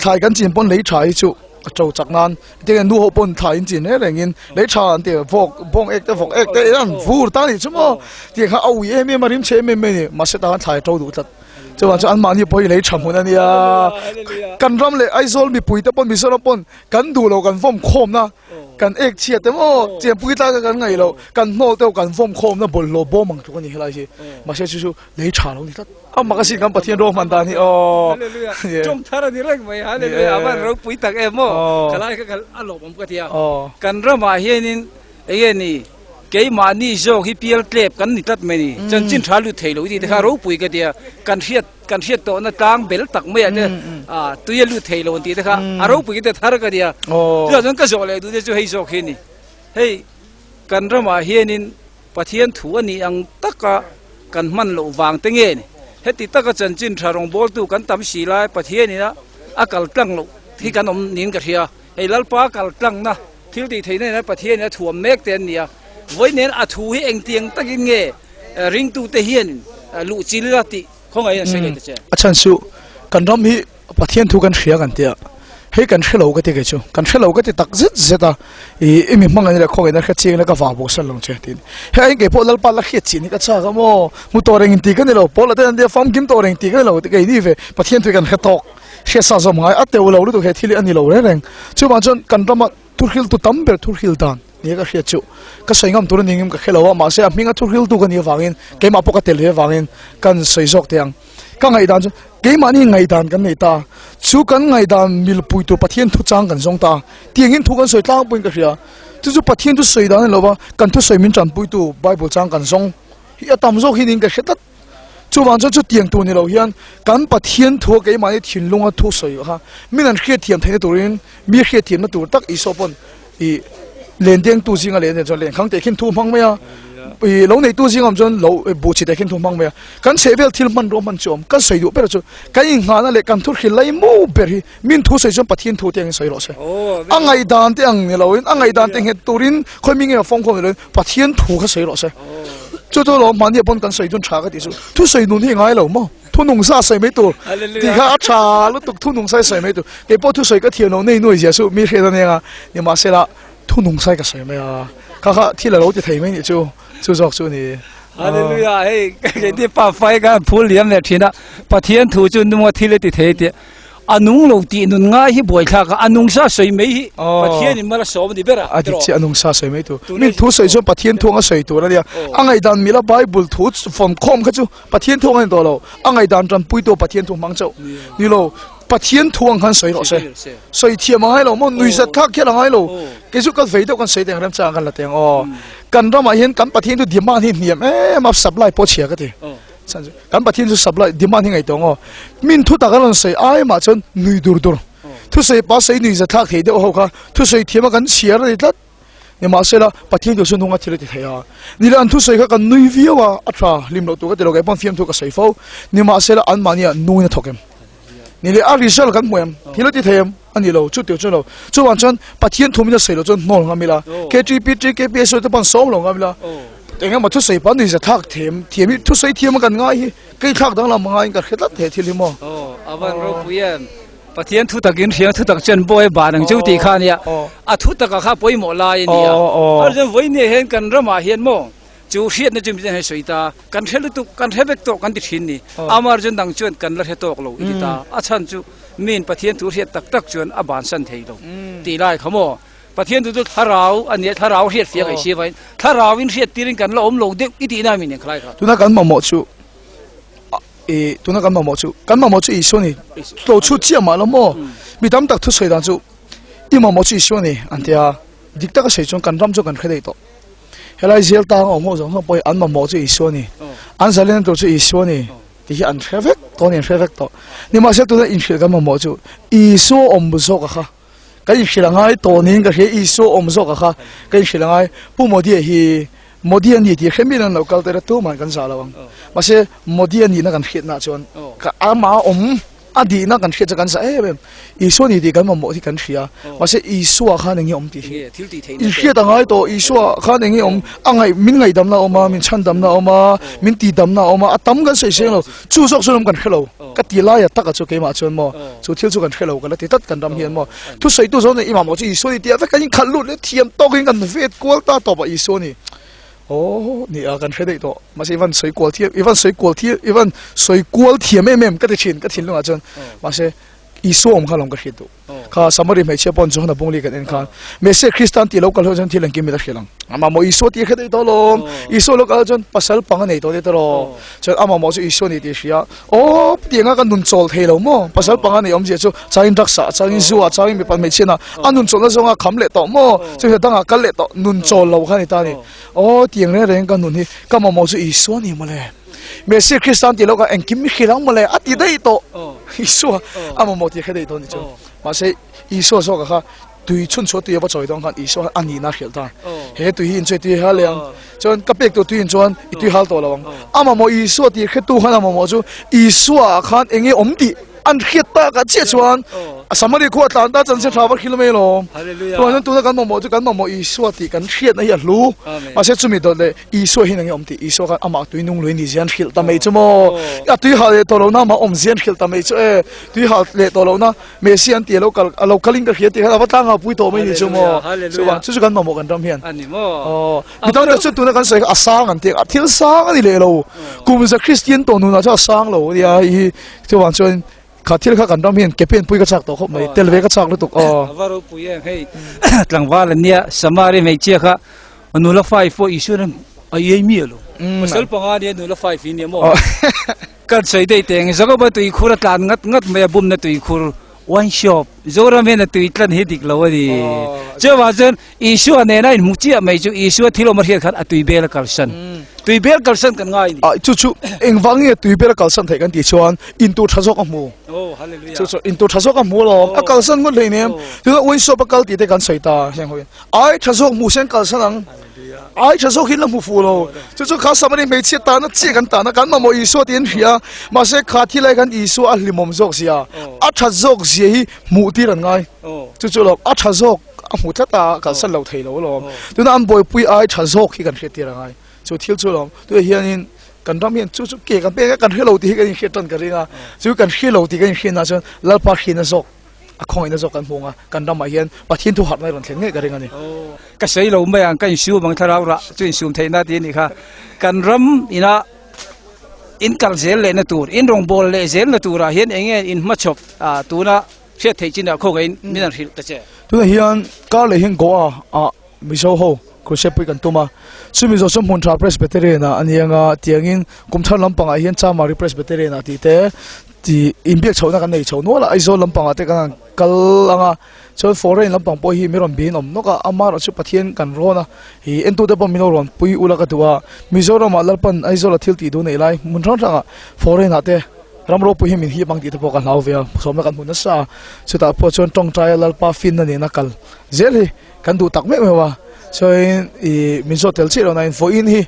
thlai kan chin pawn lei tha hi chu a to chak nan tinge nu ho pawn thlai in chin reng reng in lei tha an ti vawk bawng ek te vawk ek te an vur ta ni chu maw. Tiang kha a ui em em a rim chhe em em mai a ni. Mahse tah khan thlai a to duh tlat. Chuan chu anmahni pawh hi lei tha hmun a nia. Kan ram leh Aizawl mipui te pawn Mizoram pawn Kan duh lo kan vawm khawmna kan ek chhiat em aw chianpui tlak a kan ngaih loh kan hnawl te kan vawm khawmna bawlhhlawh bawm ang tluk a ni helai hi mahse chu chu lei tha lo ni tlat a mak asin kan Pathian ro hman dan hi aw Hallelujah tawng thar a ni reng mai Hallelujah a van ropui tak em aw ka lai kha ka a lawm awm ka ti a kan ramah hianin enge ni keimahni zawk hi pial tlep kan ni tlat mai ni chanchin tha lut thei lo i tih te kha ropui ka ti a kan hriat Kan hriat tawhna tlang bel tak maiah te tui a lut thei lo an tih te kha a ropui te thar ka nia. Chutah chuan ka zawh leh duh te chu hei zawk hi a ni. Hei kan ramah hianin Pathian thu a nih ang taka kan hman loh vang te nge ni. Heti taka chanchin tha rawngbawltu kan tam si lai Pathianin a kal tlang loh hi kan awm niin ka hria. Hei Lalpa kal tlangna thil tih theihna nen Pathianin a thuam mek te an ni a. Vawiin a thu hi engtiang takin nge ringtute hian luh chil ila tih Khawngaih an sawi leh ta che. A chhan chu kan ram hi Pathian thu kan hria kan tia, hei kan hre lo ka ti kei chu, kan hre lo ka ti tak zet zet a, ih i mi hmangaihna leh khawngaihna hre chiang ila ka vah bawk sal lo che tiin. Hei aiin kei pawh Lalpa la hriat chin hi ka chak a maw, hmu tawh reng inti ka ni lo, pawl ah te an tia famkim tawh reng tih ka ni lo ti kei ni ve, Pathian thu hi kan hre tawk, hriat sa zawm ngai a teu lo lutuk he thil hi a ni lo reng reng. Chuvang chuan kan rama Thuhriltu tam ber thuhril dan nia ka hriat chu ka sawi ngam tur a ni ngim ka hre lo a, mahse a hminga thuhriltu ka nih avangin keimah pawh ka tel ve avangin kan sawi zawk teh ang. Ka ngaihdan chu keimahni ngaihdan kan nei ta, chu kan ngaihdan milpui tur Pathian thu chang kan zawng ta, tiangin thu kan sawi tlangpuiin ka hria. Chu chu Pathian thu sawi dan a ni lo va, kan thusawi min tanpuitu Bible chang kan zawng hi a tam zawk hi niin ka hre tlat. Chuvang chuan chutiang tur ni lo hian kan Pathian thua keimahni thinlunga thu sawi kha min an hriatthiam theihna turin mi hriatthiamna tur tak Isua pawn ih len dengtu zinga len chuan len khang teh khin thu hmang mai a, ih lo neitu zingah awm chuan lo buh chi teh khin thu hmang mai a. Kan chhehvel thil hmanrua hman chu awm kan sawi duh ber chu kan inngahna leh kan thu hrilh lai mu ber hi min thu sawi chuan Pathian thu te angin sawi rawh se. A ngaihdan te ang ni loin a ngaihdan te nghet turin khawi mi nge fawng khawm ni loin Pathian thu kha sawi rawh se. Chu chu lawm mahni ah pawn kan sawi dun tha ka tih chu. Thu sawi nun hi ngai lo maw? Thu nung sa sawi mai tur tih kha a tha lutuk thu nung sai sawi mai tur. Kei pawh thusawi ka thiam lo nei nuai zia chu mi hriat a nia nimahsela thu nung sai ka sawi mai a kha kha thil a lo ti thei mai nih chu chu zawk chu a ni. Hallelujah hei keini pa fai khan phul liam leh thin a Pathian thu chu nunga thil a ti thei tih a nung lo tih nun ngai hi buaithlak a a nung sa sawi mai hi Pathian in mal a sawm a ni ber a A dik chiah a nung sa sawi mai tur mi thu sawi chuan Pathian thu anga sawi tur a nia a ngaihdan mila Bible thu fawmkhawm kha chu Pathian thu ang a ni tawh lo, a ngaihdan tanpuitu Pathian thu hmang chauh ni lo, Pathian thu ang khan sawi rawh se. Sawi thiam a ngai lo maw, nuihzat thlak khian a ngai lo. Kei chu ka vei deuh kan sawi teng remchang kan la teng aw. Kan ramah hian kan Pathian chu demand hi hniam em a, supply pawh chhia ka ti. Kan Pathian chu supply demand hi ngaihtuah ang aw. Min thu tak a rawn sawi ai mah chuan nui dur dur. Thusawi pa sawi nuihzat thlak thei deuh ho kha thusawi thiam a kan chhiar a ni tlat. Nimahsela, Pathian chu nunga thil a ti thei a. Ni le, an thusawi kha kan nui viau a, a tha hlim loh tur ka ti lo, kei pawn fiamthu ka sawi fo. Nimahsela, anmahnia nungin a thawk em? Ni le, a result kan hmu em? Thil a ti thei em? A ni lo, chuti chu lo. Chuvang chuan Pathian thu min a sawi loh chuan hnawl ngam ila, KTPT, KPSO te pawn sawm lo ngam ila, eng emaw thusawi pawn nuihza thlak thiam thiam hi thusawi thiam a kan ngai hi, kei thlak danglam a ngaiin ka hre tlat thei thil hi maw? Aw, a van ropui em? Pathian thu takin hriang thu tak chuan bawi ban ang chu tih kha a nia. A thu takah kha pawimawh lai a nia. A chuan vawinia hian kan ramah hian maw chu hriatna chu miten hei sawi ta, kan hre lutuk, kan hre vek tawh kan ti thin ni. Amah chuan dang chuan kan la hre tawk lo i ti ta. A chhan chu miin Pathian thu hriat tak tak chuan a bansan thei lo tih lai kha maw. Pathian thu chu thlarau a nia, thlarau hriat fiah ngaih si avangin thlarauin hriat tirin kan la awm lo deuh i tihna a mi nen khalai kha. Tuna kan mamawh chu I tuna kan mamawh chu kan mamawh chu Isua ni tlo chhut chiah mah lo maw mi tam tak thusawi dan chu i mamawh chu Isua ni an ti a dik taka sawi chuan kan ram chu kan hre daih tawh helai zel tang a awm ho zawng zawng pawh hi an mamawh chu Isua ni an zalen tur chu Isua ni tih hi an hre vek tawh a ni an hre vek tawh nimahsela tuna inhrilh kan mamawh chu Isua awm zawk a kha Ka inhrilh a ngai tawh niin ka hria, Isua awm zawk a kha ka inhrilh a ngai. Pu Modi-a hi Modi a ni tih hre miin an lo kal tel a, tumahin kan zah lo ang. Mahse, Modi a nihna kan hriatna chuan ka amah awm a dihna kan hriat chu kan zah em em. Isua a ni tih kan mamawh hi kan hria, mahse Isua khan eng nge awm tih hi inhriat a ngai tawh. Isua khan eng nge awm, a ngaih min ngaihdamna a awm a, min chhandamna a awm a, min tihdamna a awm a, a tam kan sawi seng lo. Chu zawk chu lam kan hre lo. Ka ti lai a taka chu keimah chuan maw chu thil chu kan hre lo ka la ti tlat kan ram hian maw thusawitu zawng nen i mamawh chu Isua ni tih ah vek kan inkhalh lut leh thiam tawkin kan vet kual ta tawp a Isua ni aw ni a kan hre daih tawh mahse i van sawi kual thiam i van sawi kual thiam i van sawi kual thiam em em ka ti thin ka thinlungah chuan mahse Isua awm kha lawm ka hriat duh. Kha Samari hmeichhia pawn Johana bungli kan en khan Messiah Kristan tih lo kal ho chuan thil engkim in a hrilh ang. Amah maw Isua tih a hre daih tawh alawm. Isua lo kal chuan pasal pang a nei tawh daih tawh rawh. Chuan amah maw chu Isua ni tih a hria. Aw tianga ka nun chawl thei lo maw? Pasal pang a nei awmzia chu changin drugs ah, changin zu ah, changin mipa hmeichhia ah a nun chawlhna zawnga kham leh tawh maw? Chu heta dangah kal leh tawh nun chawl lo kha a ni ta a ni. Aw tiang reng reng ka nun hi ka mamawh chu Isua ni mawle. Messiah Kristan tih loh kha engkim mi hrilh ang mawle a ti daih tawh Isua a mamawh tih a hre daih tawh a ni chu. Mahse Isua zawk kha tui chhun chhuah tui a va chawi dawn khan Isua khan a nihna a hrilh ta. He tui hi inchawih tui hal leh ang. Chuan ka pek tur tui in chuan i tui hal tawh lo ang. A mamawh Isua tih hretu khan a mamawh chu Isua ah khan eng nge awm tih an hriat tak ah chiah chuan Samari khua tlan ta chan se tha va hrilh mai alawm. Chuvang chuan tuna kan mamawh chu kan mamawh Isua tih kan hriatna hi a hlu. Mahse chumi dawt leh Isua hi nang i awm tih Isua khan amah tui nung lui ni zian hrilh ta mai chu maw? A tui hal leh tawh lohna amah awm zian hrilh ta mai chu e. Tui hal leh tawh lohna Messi an ti a lo kal a lo kalin ka hria tih khan a va tlang a pui tawh mai ni chu maw? Chuvang chu chu kan mamawh kan ram hian. Aw mi tam tak chu tuna kan sawi kha a sang an ti a thil sang a ni leh lo. Kum za Kristian tawh nunah chuan a sang lo a nia hei hi chuvang chuan Kha thil kha kan ram hian ke pen pui ka chak tawh khawp mai, tel ve ka chak lutuk aw. A va ropui em hei tlangval an nia Samari hmeichhia kha nula fai pawh Isuan an a iai mi alo. Pasal panga nia nula fai fi nia maw. Kan sawi daih teng Jakoba tuikhur a tlan ngat ngat mai a bumna tuikhur wine shop Zoram hian a tui tlan hi dik lo a ni. Chuvang chuan Isua nena inhmu chiah mai chu Isua thil awm a hriat khan a tui bel a kalsan. Tui bel kalsan kan ngai ni. Ah chu chu engvang nge tui bel a kalsan theih kan tih chuan intur tha zawk a hmu. Oh hallelujah. Chu chu intur tha zawk a hmu alawm. A kalsan ngawt hlei nem. Tuna wine shop a kal tih te kan sawi ta heng ho hian. Ai tha zawk hmu sen kalsan ang. Ai tha zawk hi la hmu fuh lo. Chu chu kha Samari hmeichhia tahna chiah kan tahna kan mamawh Isua tih an hria. Mahse kha thil ai khan Isua a hlimawm zawk zia, a tha zawk zia hi hmuh tir an ngai. Chu chu alawm a tha zawk. A hmu tlat a, kalsan lo thei lo alawm. Tuna an buaipui ai tha zawk hi kan hriat tir a ngai. Chu thil chu alawm. Tunah hianin. kan ram hian chu chu ke kan pek a kan hrelo tih hi kan inhriat tan ka ring a chu kan hrelo tih kan inhriatna chuan Lalpa hriatna zawk a khawngaihna zawk kan hmu ang a kan ramah hian Pathian thu harhna rawn thlen ngei ka ring a ni. Ka sawi lo mai ang ka insum ang thlarau rah chu insum theihna tih a nih kha kan ram ina in kal zel lehna tur in rawngbâwl leh zelna turah hian eng nge in hmachhawp tuna hriat theih chinah khawngaih in min han hrilh ta che. Tunah hian kar leh hian Goa ah Mizo ho crusade pui kan tum a, chu Mizo chu hmun tha Presbyterian ah a ni anga tiangin kum thar lampangah hian Chamari Presbyterian ah tih te tih inbiak chhohna kan nei chho nual a, Aizawl lampangah te kan han kal anga chuan foreign lampang pawh hi mi rawn bihin awm nawk a, amaherawh chu Pathian kan rawn a, ih entute pawh min lo rawn pui ula ka duh a, Mizoramah Lalpan Aizawla thil tih duh neih lai hmun hrang hrangah foreign ah te ram ropui hi min hip ang tih te pawh ka hlau ve a, sawmna kan hmu nasa a, chutah pawh chuan tawngtaia Lalpa finna nena kal zel hi. Kan duh tak meuh meuh a, chuan ih min zawt tel chiah lo nain vawiin hi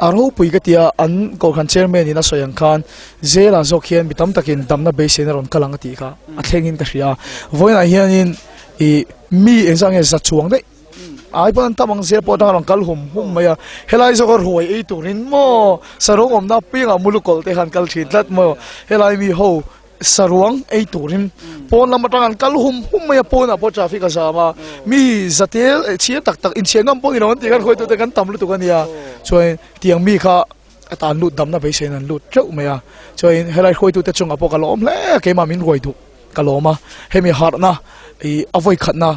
a ropui ka tia an Kohhran chairman in a sawi ang khan Zela zawk hian mi tam takin damna beiseina rawn kal ang a tih kha a thlengin ka hria a, vawiinah hianin ih mi engzah nge za chuang daih ai pawn an tam ang zel pawh atanga rawn kal hum hum mai a, helai zawk a ruai ei turin maw saruang awmna apiangah mulukawlh te khan kal thin tlat maw helai mi ho Saruang ei turin pawn lam atang an kal hum hum mai a, pawnah pawh traffic a zam a, mi zatel eh chhia tak tak inchhia ngam pawh ni lo an tih khan khawitu te kan tam lutuk a nia, chuan tiang mi kha a tan lut damna beiseiin an lut teuh mai a, chuan helai hruaitu te chungah pawh ka lawm hle a, keimah min ruai duh ka lawm a, hemi harhna ih a vawikhatna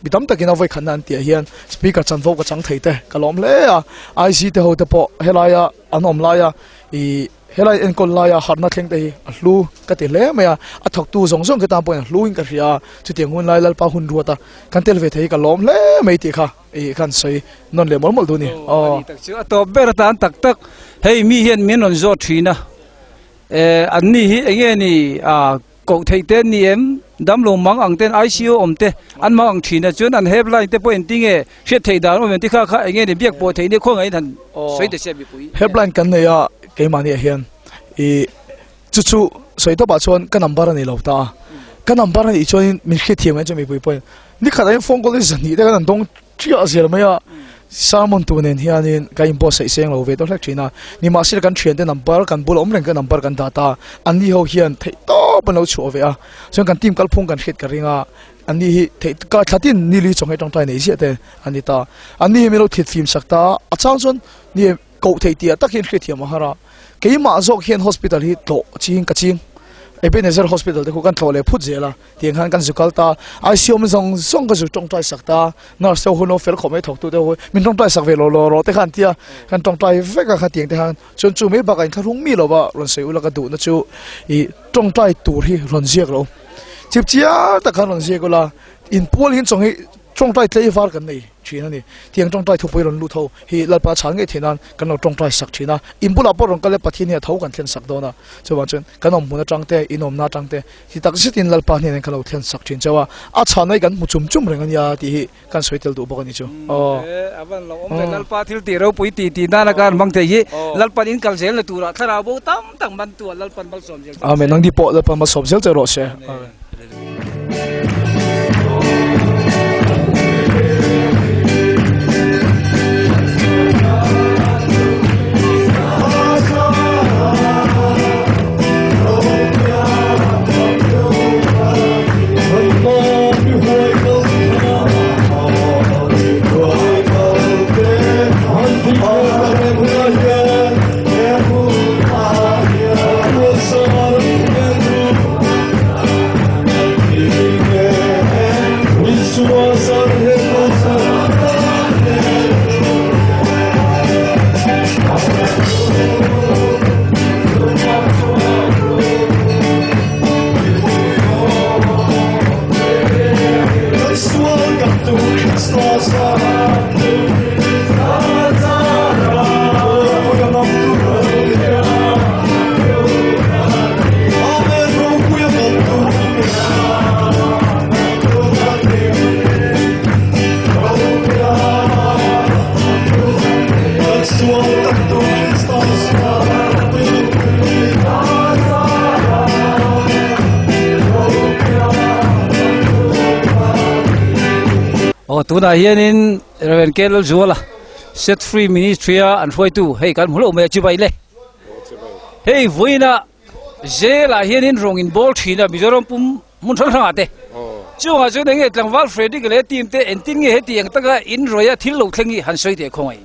mi tam takin a vawikhatna an tih ah hian speaker chanvo ka chang thei te ka lawm hle a, IC te ho te pawh helaia an awm laia ih. Helai enkawl laia harhna thleng te hi a hlu ka ti hle mai a, a thawktu zawng zawng te tan pawhin a hluin ka hria a, chutiang hun lai Lalpa hun ruat a kan tel ve thei hi ka lawm hle mai tih kha ih khan sawi nawn leh mawlh mawlh duh a ni. Aw ani tak chu a tawp ber atan tak tak hei mi hian min rawn zawt thin a, eh an ni hi eng nge ni a Koh theih te an ni em? Damlo mang ang ten ICU awm te an mang ang thin a, chuan an helpline te pawh engti nge hriat theih dan awm em ti kha kha eng nge ni biak pawh theih ni khawngaih in han sawi ta sia mipui. Helpline kan nei a keimahni ah hian i chu chu sawi tawpah chuan ka number a nei lo ta a, ka number a nih chuan min hriatthiam mai chuan mipui pawhin nikhat ah hian phone call hi zahnih te khan an dawng Chiah zel mai a, sermon tu nen hianin ka inbuatsaih seng lo ve deuh hlek thin a, nimahsela kan thiante number kan bula awm reng ka number kan dah ta, anni ho hian theih tawp an lo chhuah ve a, chuan kan team kalphung kan hriat ka ring a, anni hi theih ka thla tin nili chaw nghei tawngtai nei ziah te an ni ta, anni hi min lo thit fim sak ta, a chang chuan ni koh theih tih ah tak hian hriatthiam a har a, keimah zawk hian hospital hi tlawh ching ka ching, Ebenezer hospital te khu kan tlawh leh phut zel a. Tiang khan kan zu kal ta, ICU awm zawng zawng ka zu tawngtai sak ta, nurse te ho hun fel khawp mai thawktu te ho min tawngtai sak ve lo lo rawh te khan an ti a, kan tawngtai vek a kha tiang te khan chuan chu mai bakah inthlahrung mi lova rawn sawi ula ka duhna chu ih tawngtai tur hi rawn ziak lo chip chiar tak khan rawn ziak ula inpual hian chawng hi tawngtai tlei var kan nei. Thin a ni. Tiang tawngtai thupui rawn lut ho hi Lalpa chhan ngei theih nan kan lo tawngtai sak thin a, in bulah pawh rawn kal e Pathian hi a tho kan thlen sak dawn a, chuvang chuan kan awm hmun atang te, in awmna atang te hi tak zetin Lalpa hnenah kan lo thlen sak thin chauh a, a chhanna hi kan hmu chum chum reng a nia tih hi kan sawi tel duh bawk a ni chu. Aw. A van lo awm ve Lalpa thil tih ropui tih tih nana kan hmang thei hi Lalpan in kal zel na turah thlarau bo tam tak man tu ah Lalpan malsawm zel che rawh se. Amen. Nangni pawh Lalpan malsawm zel che rawh se. Amen. Aw tunah hianin Reverend K Lalzuala Set Free Ministry a an hruaitu hei kan hmu lo mai a chibai le. Hei vawiina zelah hianin rawng in bawl thin a Mizoram pum hmun hrang hrangah te. Chungah chuan enge tlangval Frederick leh team te engtin nge heti ang taka in rawih a thil lo thleng hi han sawi teh khawngaih.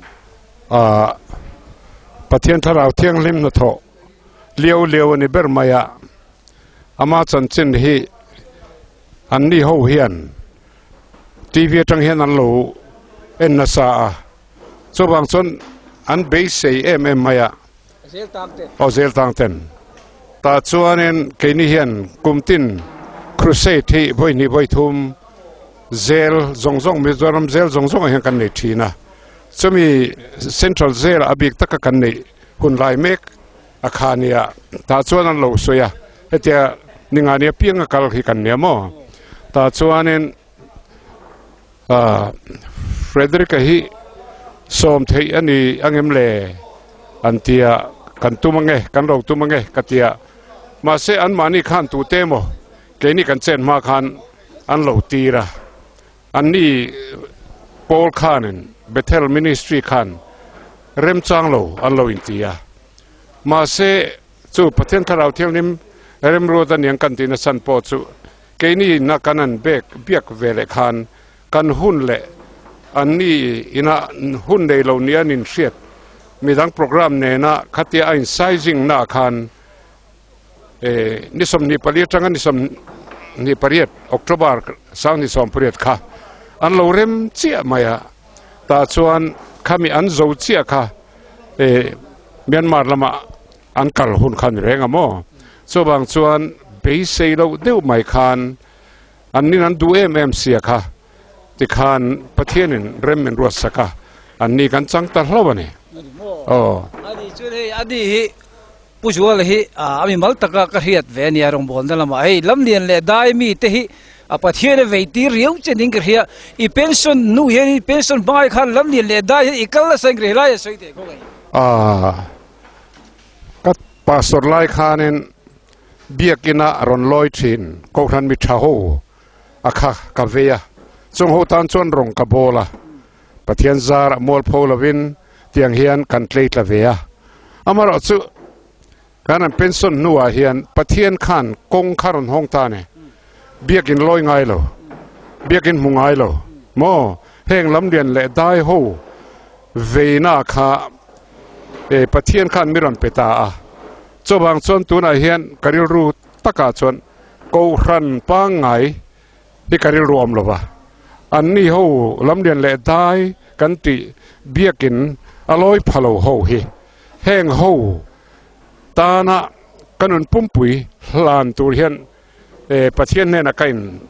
Ahh Pathian thlarau thianghlim hnathawh liau liau a ni ber mai a, ama chanchin hi an ni ho hian TV atang hian an lo en nasa a, chuvang chuan an beisei em em mai a. Aw zel tang ten. Tah chuanin keini hian kum tin crusade hi vawi hnih vawi thum zel zawng zawng Mizoram zel zawng zawngah hian kan nei thin a. Chumi Central zel a bik taka kan neih hun lai mek a kha nia. Tah chuan an lo sawi a, hetia ninga nia pianga kal hi kan nia maw? Tah chuanin Frederick-a hi sawm theih a ni angem le? An ti a, kan tum ange, kan ro tum ange ka ti a. Mahse anmahni khan tute emaw keini kan chen hma khan an lo tir a. Anni Paul khanin Bethel Ministry khan remchang lo an lo inti a. Mahse chu Pathian Thlarau Thianghlim remruat a niang kan tihna chhan pawh chu Keini ina kan an bek biak ve leh khan kan hun leh anni ina hun nei lo nia an inhriat midang program nena khatia a insizing naah khan ni 24 atanga ni 28 October 2018 kha an lo rem chiah mai a, tah chuan khami an zo chiah kha Myanmar lamah An kal hun kha ni reng a maw? Chuvang chuan beisei loh deuh mai khan an nin an duh em em sia kha tikhan Pathianin rem min ruat sak a, an ni kan chang ta hlauh a ni. Aw. Ani chuan hei ani hi Pu Zuala hi a mimal taka ka hriat ve a nia rawngbawlna lamah hei Lamlian leh Dai mi te hi a Pathian a vei tir riau che ning ka hria i pension hnu hian i pension hmangai khan Lamlian leh Dai hian i kal nasa in ka hria helai a sawi teh kawng a ni. Aaa. Ka pastor lai khanin biakina rawn lawi thin Kohhran mi tha ho a kha ka vei a, chung ho tan chuan rawng ka bawl a, Pathian zar a mual pho lovin tiang hian kan tlei tla ve a. Amaherawh chu kan an pension hnuah hian Pathian khan kawng kha rawn hawng ta ni, biakin lawi ngai lo, biakin hmu ngai lo maw, heng lamlian leh dai ho Veina kha e Pathian khan mi rawn pe ta a, chuvang chuan tunah hian ka rilru takah chuan Kohhran pangngai hi ka rilru awm lo va, anni ho lamlian leh dai kan tih biakin a lawi pha lo ho hi heng ho tana ka nun pumpui hlan tur hian e Pathian hnenah ka in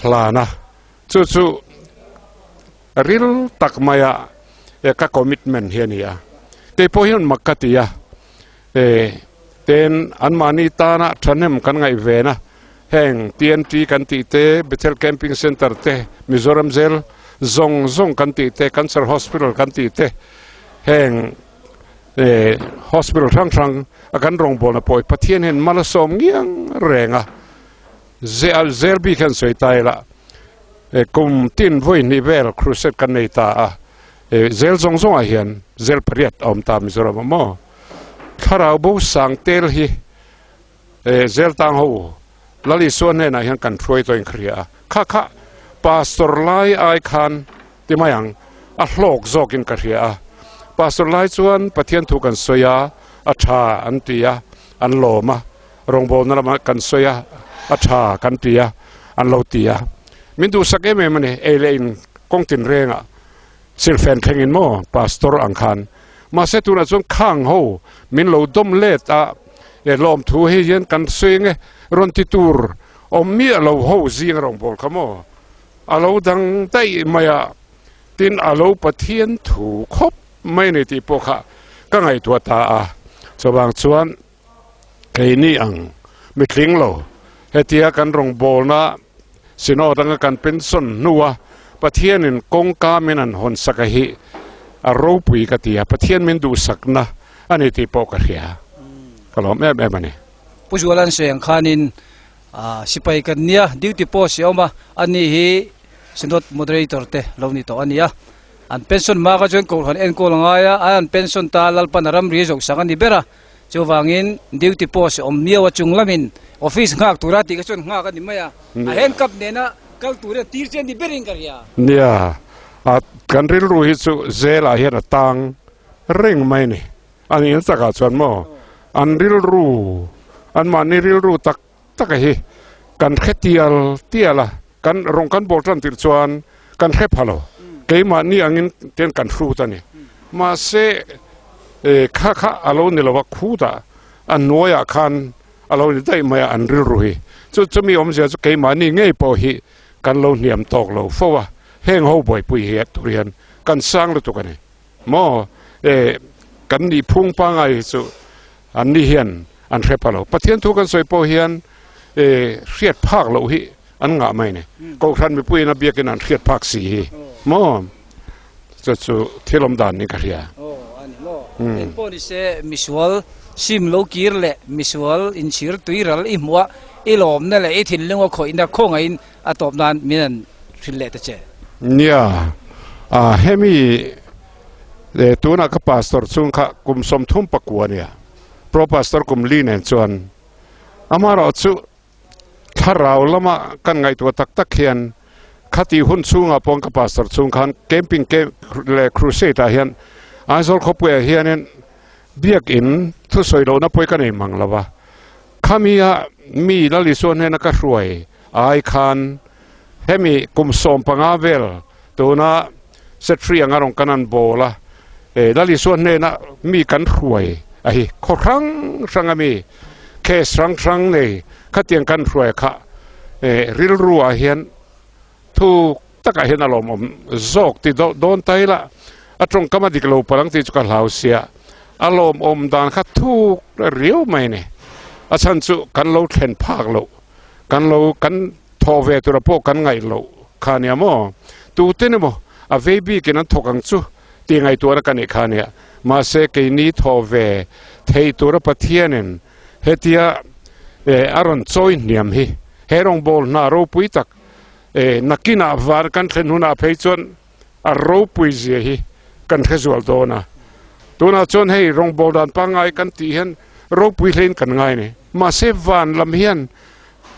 hlan a, chu chu. Ril tak maia e ka commitment hi a ni a, kei pawh hian mak ka ti a, e ten anmahni tana thahnem kan ngaih ven a, heng TNT kan tih te, Bethel Camping Centre te, Mizoram Jail zawng zawng kan tih te, Cancer Hospital kan tih te, heng e hospital hrang hrang a kan rawngbawlna pawh hi Pathian hian mal a sawm ngiang reng a. Zel zel bik hian sawi ta ila e kum tin vawi hnih vel crusade kan nei ta a e zel zawng zawngah hian zel pariat a awm ta Mizoram ah maw thlarau bo sang tel hi e zel tang ho Lal Isua hnenah hian kan hruai tawh in ka hria a kha kha pastor lai ai khan ti mai ang a hlawk zawk in ka hria a pastor lai chuan Pathian thu kan sawi a a tha an ti a an lawm a. Rawngbawlna lamah kan sawi a, a tha kan ti a, an lo ti a. Min duhsak em em a ni, ei leh in kawng tinrengah silfen thlengin maw pastor ang khan. Mahse tunah chuan khang ho min lo dawm let a, e lawmthu hei hian kan sawi ange rawn ti tur awm miah lo ho zing rawngbâwl kha maw a lo dang daih mai a, tin a lo Pathian thu khawp mai a ni tih pawh kha ka ngaihtuah ta a. Chuvang chuan. Keini ang mitling lo, hetia kan rawngbawlna Synod anga kan pension hnua Pathianin kawngka min an hawn sak a hi a ropui ka ti a, Pathian min duhsakna a ni tih pawh ka hria. Ka lawm em em a ni. Pu Zualan sawi ang khanin sipai kan nia, duty post i awm a, ani hi Synod moderator te lo ni tawh a ni a. An pension hma kha chuan Kohhran enkawl a ngai a, an pension ta Lalpan a ramri a zawhsak a ni ber a. Chuvangin duty post awm miau a chung lamin office nghak tura tih kha chuan nghak a ni mai a, a handcuff nena kal tur hian tir che a ni berin ka hria. Nia, a kan rilru hi chu zelah hian a tang reng mai a ni. A nih na takah chuan maw an rilru, anmahni rilru tak taka hi kan hre tial tial a, kan rawng kan bawl tan tirh chuan kan hre pha lo, keimahni angin ten kan hrut a ni. Mahse kha kha a lo ni lo a, khutah a hnuaiah khan a lo ni daih mai a an rilru hi. Chu chumi awmzia chu keimahni ngei pawh hi kan lo hniam tawk lo fo a, heng ho buaipui hi tur hian kan sang lutuk a ni. Maw kan nih phung pangai hi chu an ni hian an hre pha lo. Pathian thu kan sawi pawh hian hriat phak loh hi an ngah mai ni. Kohhran mipuiin a biakin an hriat phak si hi maw? Chu chu thil awm dan niin ka hria. Aw a ni maw? Eng pawh ni se misual sim lo kir leh misual inchhir tuiral i hmuh a, i lawmna leh i thinlung a khawihna khawngaihin a tawp nan min an hrilh leh ta che. Nia, a hemi tunah ka pastor chung kha kum 30 pakua a nia, pro pastor kum li nen chuan amaherawh chu thlarau lama kan ngaihtuah tak tak hian khati hun chhungah pawh ka pastor chung khan camping leh crusade ah hian Aizawl khawpuiah hianin biakin thusawi lohna pawh ka nei mang lo va, Khamia mi Lal Isua hnena ka hruai ai khan hemi kum 15 vel tuna Setfree anga rawn kan an bawl a, Lal Isua hnena mi kan hruai a hi khaw hrang hranga mi case hrang hrang nei khatiang kan hruai kha rilru ah hian thuk takah hian a lawmawm zawk ti dawn ta ila a tawngkam a dik lo palh ang tih chu ka hlau sia a lawmawm dan kha thuk riau mai a ni a chhan chu kan lo thlen phak loh kan lo kan thawh ve tura pawh kan ngaih loh kha nia maw tute ni maw a vei bikin an thawk ang chu tih ngaihtuahna ka nih kha nia mahse keini thawh ve theih tura Pathianin hetia a rawn chawi hniam hi he rawngbâwl hna ropui tak Nakinah van kan thlen hunah phei chuan a ropui zia hi kan hre zual dawn a. Tunah chuan hei rawngbâwl dan pangngai kan tih hian ropui hlein kan ngai a ni. Mahse van lam hian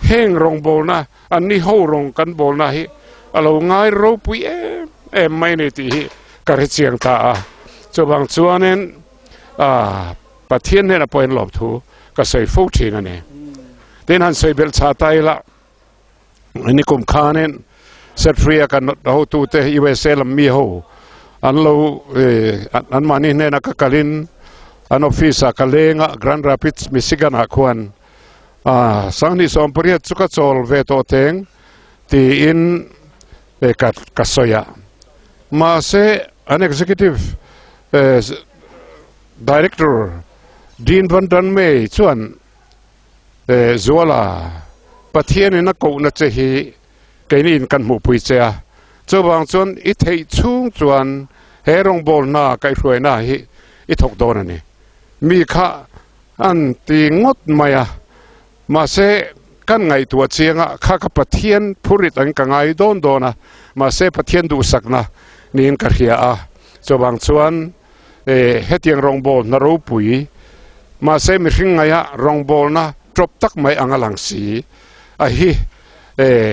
heng rawngbâwlna, an ni ho rawng kan bâwlna hi a lo ngai ropui em em mai a ni tih hi ka hre chiang ta a. Chuvang chuanin Pathian hnenah pawh hian lawmthu ka sawi fo thin a ni. Tin han sawi belh chha ta ila. Nikum khanin Setfree-a kan hotute USA lam mi ho an lo anmahni hnena ka kalin an office-ah ka leng a, Grand Rapids, Michigan-ah khuan 2018 chu ka chawl ve tawh teng tiin ka sawi a. Mahse an executive director Dean Van Dunmay chuan Zuala, Pathianin a kohna che hi keini in kan hmuhpui che a, chuvang chuan i theih chhung chuan he rawngbawlna kaihhruaina hi i thawk dawn a ni. Mi kha an ti ngawt mai a, mahse kan ngaihtuah chiang a, kha ka Pathian phurit ang ka ngai dawn dawn a, mahse Pathian duhsakna niin ka hria a, chuvang chuan Hetiang rawngbawlna ropui, mahse mihring ngaia rawngbawlna tawp tak mai anga lang si a hi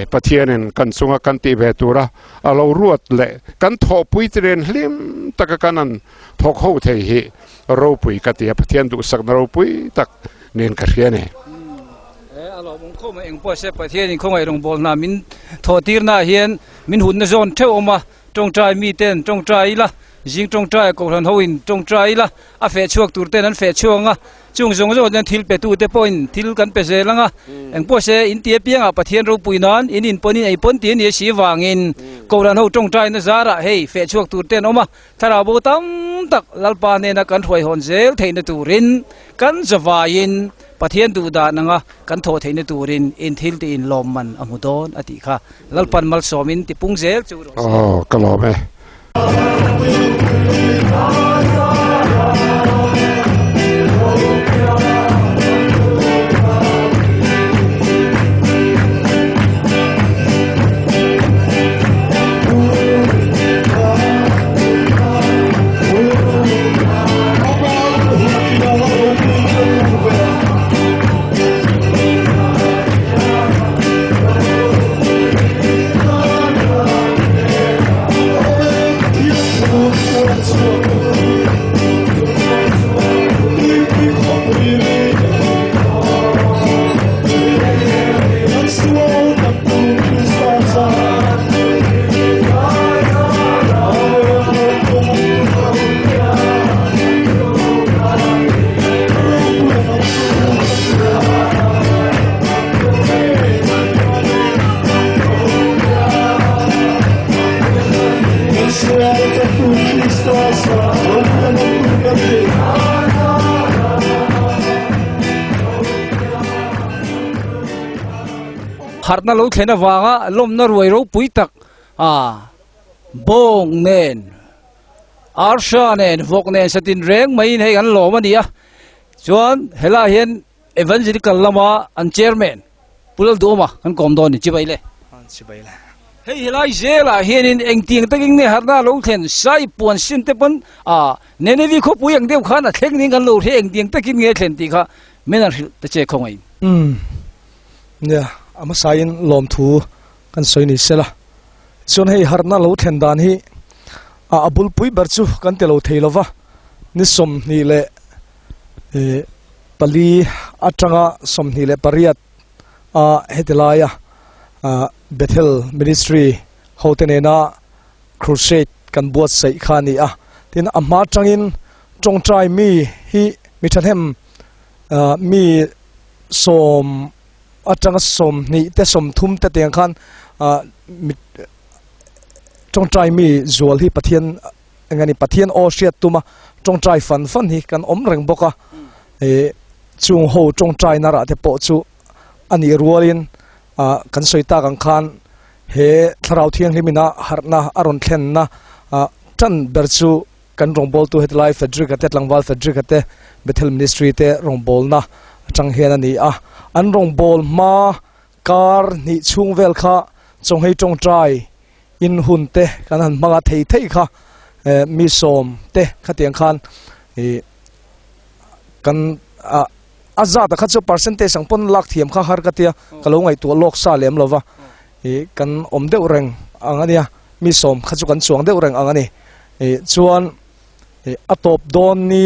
Pathianin kan chunga kan tih ve tura a lo ruat leh kan thawhpui te nen hlim taka kan han thawk ho thei hi ropui ka ti a, Pathian duhsakna ropui tak nen ka hria a ni. A lawmawm khawm a, engpawh se Pathianin khawngaih rawngbawlna min thawhtirnaah hian min hunna zawn theuh awm a, Tawngtai miten tawngtai ila, zing tawngtai kohhran hoin tawngtai ila, a feh chhuak tur ten an feh chhuak ang a, chung zawng zawng chuan thil pe tute pawhin thil kan pe zel ang a, engpawh se in ti apiangah Pathian ropui nan in in pawn in ei pawn ti a ni a si vangin kohhran ho tawngtaina zarah hei feh chhuak tur ten awm a, thlarau bo tam tak Lalpa hnena kan hruai hawn zel theihna turin kan zavaiin Pathian duh dan anga kan thawh theihna turin in thil tih in lawm man a hmu dawn a tih kha Lalpan malsawmin ti pung zel chu rawh se. Aw ka lawm e. Harhna lo thlen avanga lawmna ruai ropui tak a bawng nen arsha nen vawk nen satin reng maiin hei an lawm a ni a chuan helaiah hian Evangelical lama an chairman Pu Lalduhawma kan kawm dawn ni chibai le. Chibai le. Hei helai zelah hianin engtiang takin nge harhna lo thlen sai puan sin te pawn a Nenevi khawpui ang deuh khan a thleng ning kan lo hre engtiang takin nge thlen tih kha men an hrilh ta che khawngaih. Umm nia a hmasain lawmthu kan sawi ni sela chuan hei harhna lo thlen dan hi a bulpui ber chu kan ti lo thei lova ni 28 leh atanga 28 a heti laia Bethel Ministry hote nena Crusade kan buatsaih kha a ni a tin a hma atangin tawngtai mi hi mi thahnem mi sawm atanga 20 te 30 te tiang khan tawngtai mi zual hi Pathian engani Pathian aw hriat tuma tawngtai fan fan hi kan awm reng bawk a chung ho tawngtai na rah te pawh chu a nih rualin kan sawi tak ang khan he thlarau thianghlim ina harhna a rawn thlenna tan ber chu kan rawngbawltu hetilai Frederick a te tlangval Frederick a te Bethel Ministry te rawngbawlna atang hian a ni a an rawngbâwl hma kar hnih chhung vel kha chawnghei tawngtai in hun te kan han hmanga thei thei kha mi sawm te khatiang khan kan a zat a kha chu percentage ang pawn lak thiam kha har ka tia ka lo ngaihtuah lawk sa lem lova kan awm deuh reng ang a nia mi sawm kha chu kan chuang deuh reng ang a ni chuan a tawp dawn ni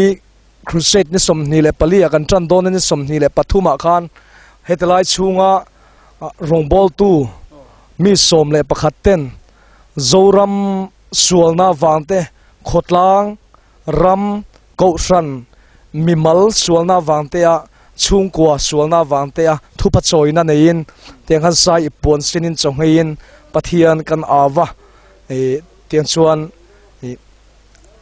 Crusade ni 24 a kan tan dawn ni 23 ah khan hetilai chhunga rawngbawltu mi 11 ten Zoram sualna vangte khawtlang ram kohhran mimal sualna vangte a chhungkua sualna vangte a thupa chawina neiin tiang khan sai ip puan sinin chawngheiin Pathian kan awa tiang chuan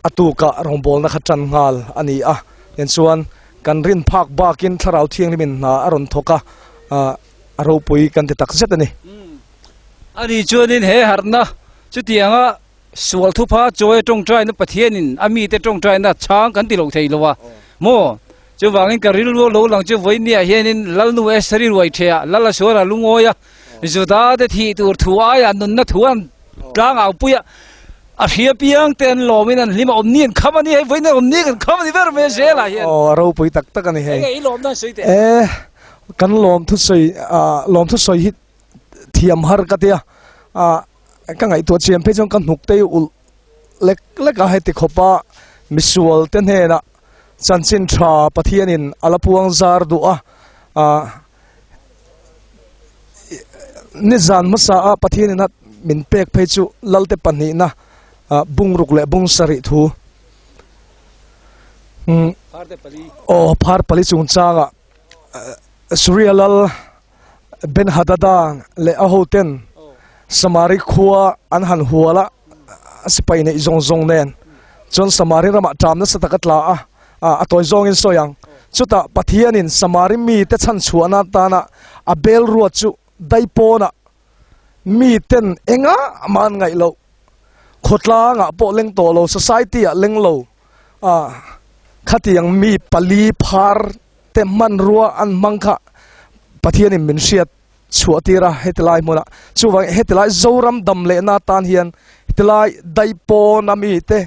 a tuka rawngbawlna kha tan nghal a ni a tiang chuan kan rin phak bakin thlarau thianghlimin hna a rawn thawk a a ropui kan ti tak zet a ni. Ani chuanin he harhna chutianga sual thupa chawi tawngtaina Pathianin a mite tawngtaina chhang kan ti lo thei lo a maw chuvangin ka rilru lo lang chu vawinia hianin Lalnu Estheri ruai thehah Lal Asuara lungawi a Juda te thih tur thu aia nunna thu an tlang au pui a a hria piang te an lawmin an hlim a awm ni an kham a ni hei vawiin awm ni kan kham a ni ber mai zelah hian. Aw a ropui tak tak a ni hei. Enge i lawm dan sawi teh. E kan lawm thu sawi lawm thu sawi hi thiam har ka tia ka ngaihtuah chian phei chuan ka hnuk te hi ulh lek lek a heti khawpa misual te hnenah chanchin tha Pathianin a la puang zar duh a ni zan hmasa a Pathianin a min pek phei chu Lalte pahnihna bungruk leh bung sarih thu aw phar pali chungchanga Suria Lal Ben Hadada leh a hoten Samari khua an han hual a sipai neih zawng zawng nen chuan Samari ramah ṭam nasa tak a tla a a tawi zawngin sawi ang chutah Pathianin Samari mite chhan chhuahna atana a bel ruat chu daipawnah mi ten enga mah an ngaih loh khawtlangah pawh leng tawh lo society ah leng lo a khatiang mi pali phar te hmanrua an hmang kha Pathianin min hriat chhuah tir a hetilai hmunah chuvang hetilai Zoram dam lehna atan hian hetilai daipawn a mi te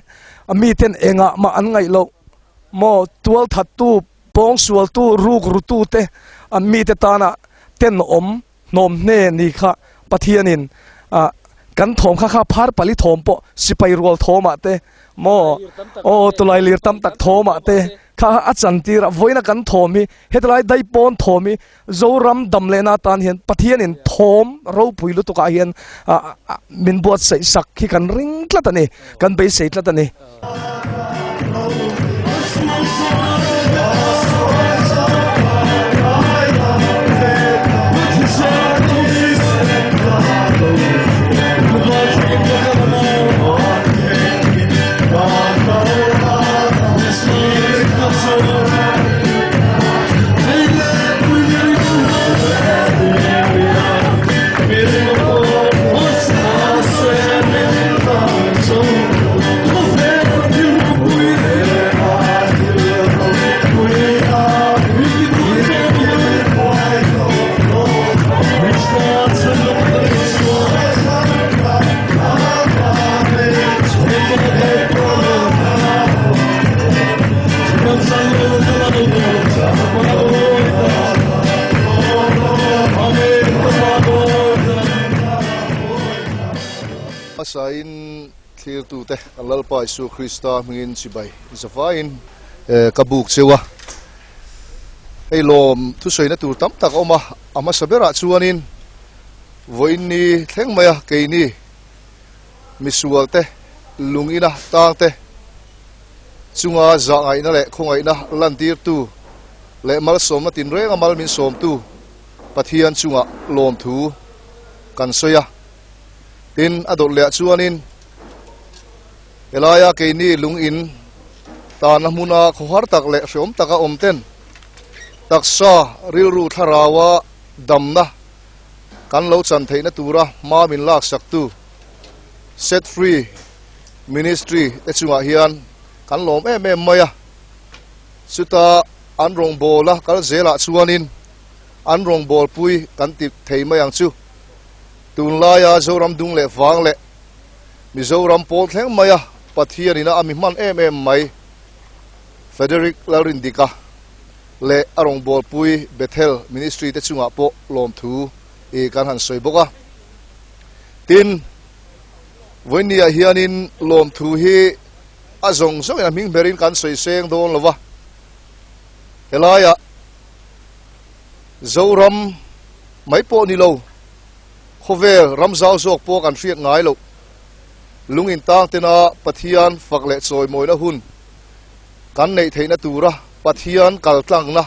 a mi ten engah mah an ngaih loh maw tual thattu pawng sualtu ruk rutu te an mi te tana ten awm hnawm hne ni kha Pathianin kan thawm kha kha phar pali thawm pawh sipai rual thawmah te maw aw tulai lir tam tak thawmah te kha a chan tir a vawiina kan thawm hi hetilai daipawn thawm hi Zoram dam lehna atan hian Pathianin thawm ropui lutukah hian min buatsaih sak hi kan ring tlat a ni kan beisei tlat a ni. Hmasain thlirtute kan Lalpa Isua Krista hmingin chibai zavaiin ka buk cheu a. Hei lawm thusawiina tur tam tak a awm a, a hmasa berah chuanin vawiin ni thleng mai a keini misual te, lungina tang te chunga zahngaihna leh khawngaihna lantirtu leh malsawmna tinrenga mal min sawmtu Pathian chungah lawmthu kan sawi a. Tin, a dawt leh ah chuanin helaia keini lung in tanna hmuna khawhar tak leh hreawm taka awm ten taksa rilru thlaraua damna kan lo chan theihna tura hma min laksaktu Set Free Ministry te chungah hian kan lawm em em mai a. Chuta an rawngbawla kal zelah chuanin an rawngbawlpui kan ti thei mai ang chu. Tunlaia Zoram dung leh vang leh Mizoram pawl thleng maia Pathian ina a mi hman em em mai Frederick Lalrindika leh a rawngbawlpui Bethel Ministry te chungah pawh lawmthu i kan han sawi bawk a. Tin, vawiinniah hianin lawmthu hi a zawng zawngin a hming berin kan sawi seng dawn lo va, helaiah Zoram mai pawh ni lo, khawvel ram zau zawk pawh kan hriat ngai loh. Lung intang tena Pathian fak leh chawimawina hun kan neih theihna tura Pathian kaltlangna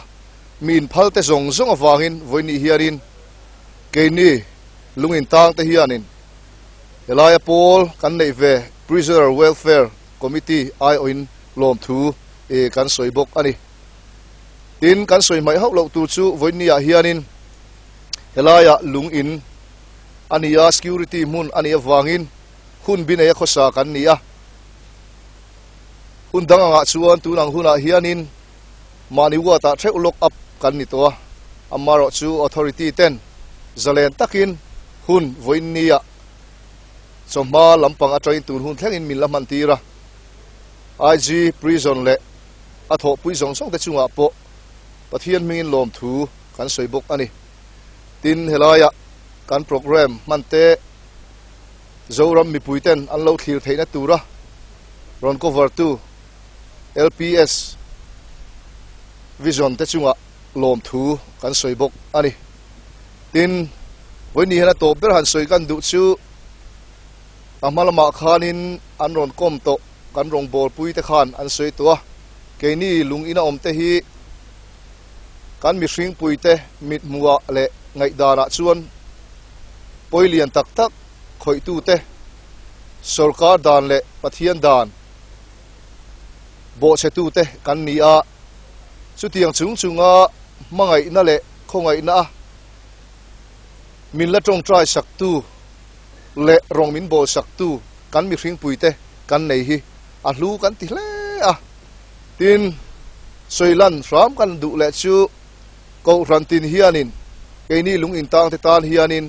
mi inphal te zawng zawng avangin vawinih hianin keini lung intang te hianin helaia pawl kan neih ve Prisoner Welfare Committee aiawhin lawmthu kan sawi bawk a ni. Tin, kan sawi hmaih hauh loh tur chu vawiinniah hianin helaiah lung in a ni a, security hmun a nih avangin hun bi neia khawsa kan ni a. Hun dang angah chuan tun ang hunah hianin mahni ward-ah theuh lock up kan ni tawh a, amaherawh chu authority ten zalen takin hun vawiinniah chawhma lampang atangin tun hun thlengin min la hman tir a. IG prison leh a thawhpui zawng zawng te chungah pawh Pathian hmingin lawmthu kan sawi bawk a ni. Tin, helaiah kan programme hman te Zoram mipui ten an lo thlir theihna tura rawn cover tu LPS Vision te chungah lawmthu kan sawi bawk a ni. Tin, vawiin hian a tawp ber han sawi kan duh chu a hma lamah khanin an rawn kawm tawh. Kan rawngbawlpui te khan an sawi tawh a, keini lung ina awm te hi kan mihringpui te mithmuhah leh ngaihdanah chuan pawi lian tak tak khawihtu te, sawrkar dan leh Pathian dan bawhchhetu te kan ni a, chutiang chung chunga hmangaihna leh khawngaihna a min la tawngtai saktu leh rawng min bawl saktu kan mihringpui te kan nei hi a hlu kan ti hle a. Tin, sawilan hram kan duh leh chu Kohhran tin hianin keini lung intang te tan hianin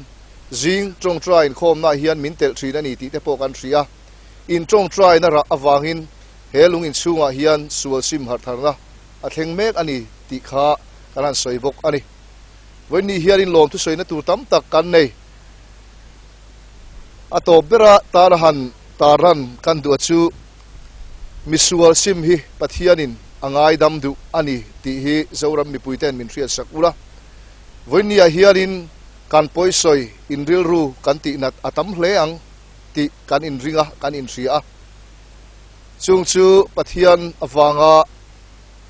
zing tawngtai inkhawmna hian min telh thin a ni tih te pawh kan hria. In tawngtaina rah avangin he lung inchhungah hian sual sim harhtharna a thleng mek a ni tih kha kan han sawi bawk a ni. Vawiinni hianin lawmthu sawina tur tam tak kan nei. A tawp bera tana han tarlan kan duh a chu misual sim hi Pathianin a ngaidam duh a ni tih hi Zoram mipuite'n min hriatsak ula. Vawiinniah hianin kan pawisawi inrilru kan tihnat a tam hle ang tih kan inring a, kan inhria a. Chung chu Pathian avanga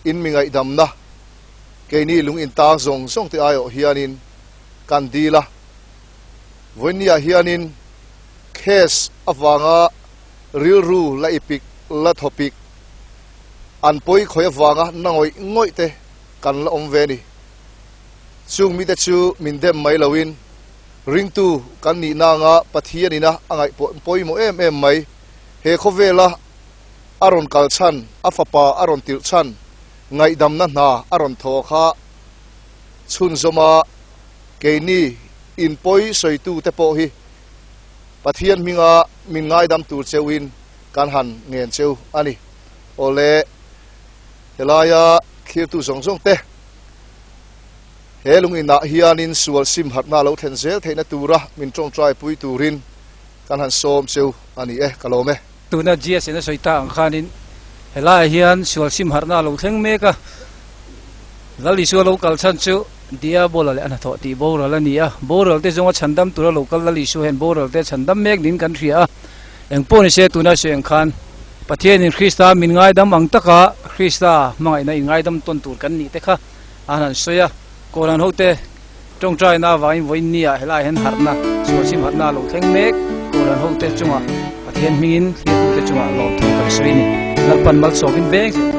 in mi ngaihdamna keini lung intang zawng zawng te aiawh hianin kan dil a. Vawiinniah hianin case avanga rilru la ipik la thawpik an pawi khawi avanga na ngawih ngawih te kan la awm ve ni. Chung mite chu min dem mai loin ringtu kan nihna anga Pathian ina a ngaih pawimawh em em mai. He khawvela a rawn kal chhan, a fapa a rawn tirh chhan, ngaihdamna hna a rawn thaw kha chhunzawma Keini in pawi sawitu te pawh hi Pathian hminga min ngaidam tur cheuhin kan han ngen cheu a ni. Awle, helaia thlirtu zawng zawng te, he lung inah hianin sual sim harhna lo thlen zel theihna tura min tawngtai pui turin kan han sawm cheu a ni e, ka lawm e. Tuna GS in a sawi ta ang khanin helaiah hian sual sim harhna a lo thleng mek a, Lal Isua lo kal chhan chu Diabola leh a hnathawh tih boral a ni a, boral te zawnga chhandam tura lo kal Lal Isua hian boral te a chhandam mek niin kan hria a, engpawh ni se tuna sawi ang khan Pathianin Krista min ngaidam ang taka Krista hmangaihna inngaidam tawn tur kan nih te kha an han sawi a, Kohhran hote Tawngtaina avangin vawiin nia helaiah hian harhna, sualsim harhna a lo thleng mek. Kohhran hote chungah Pathian hmingin thliahtute chungah lawmthu kan sawi a ni. Lalpan malsawmin veng zel.